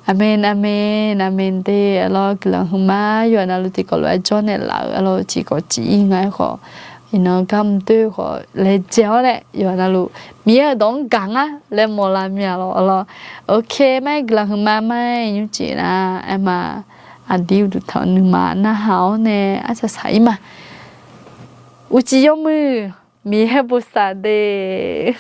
aqmeq aqmeq aqmeq de. Arlawr guiqlanq hmq ma. Yawqghaq navluf tiqkawv lof-aer jawr naeqlaf-euq arlawr tiqkawv cif ir nga aerkhawf, iqnan garmr doer khawf laejae-awr nae yawqghaq navluf Miqyaer-euq dawq-anr gaq ngar laer mawrlar mir-a lawr arlawr. Ok, maqaer guiqlanq hmq ma. Maqaer nymrcif nar aerma aqdir uqduq tanq nuima narhaq-awr nae arsaq saq ir ma. Uqcif yawmuiq Miqyaer bosav de.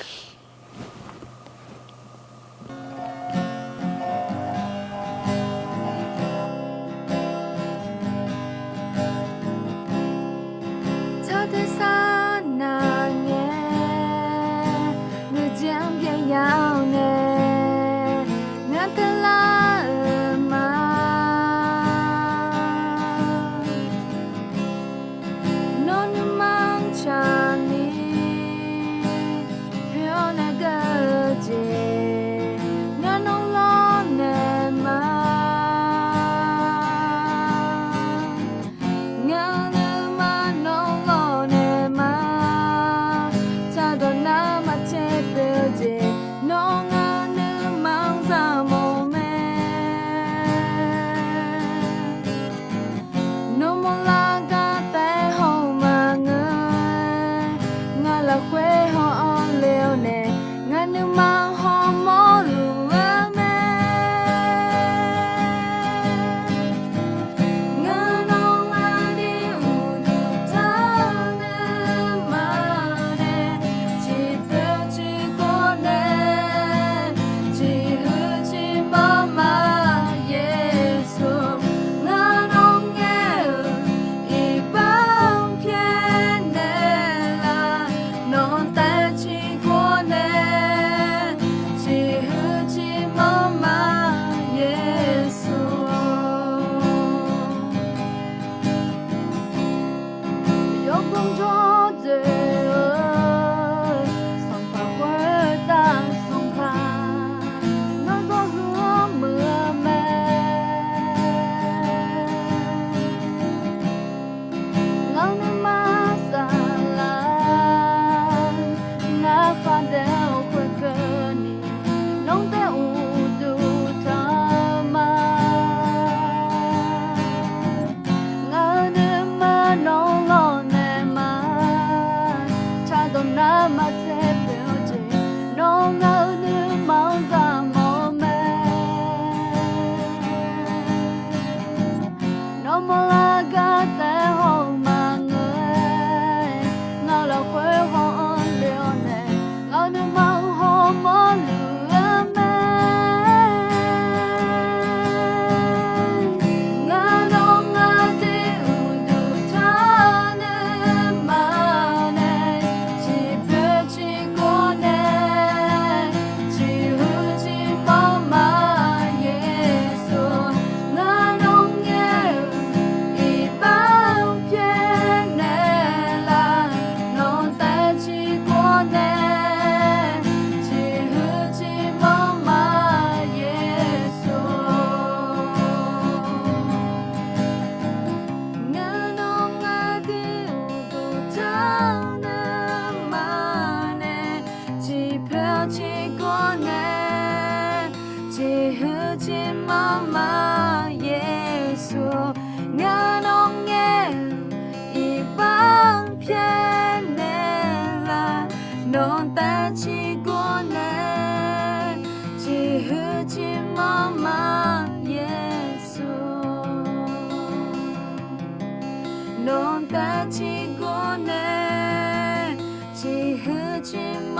Tsawrhaq tersar nav ngae, nuijeq-anr byaev ya-awr nae, ngar teular-euq ma. Nawr nuima-anr caqni, poeq-awr nae geur-eu jeq, ngar nawr lawrnae ma. Ngar nuima nawr lawrnae ma. Tsaqdawq nar maqtser poeq-eu jeq, nawr ngar nuima-anr zaqmawf mae. tiqgawr nae, tiqhuiq tiq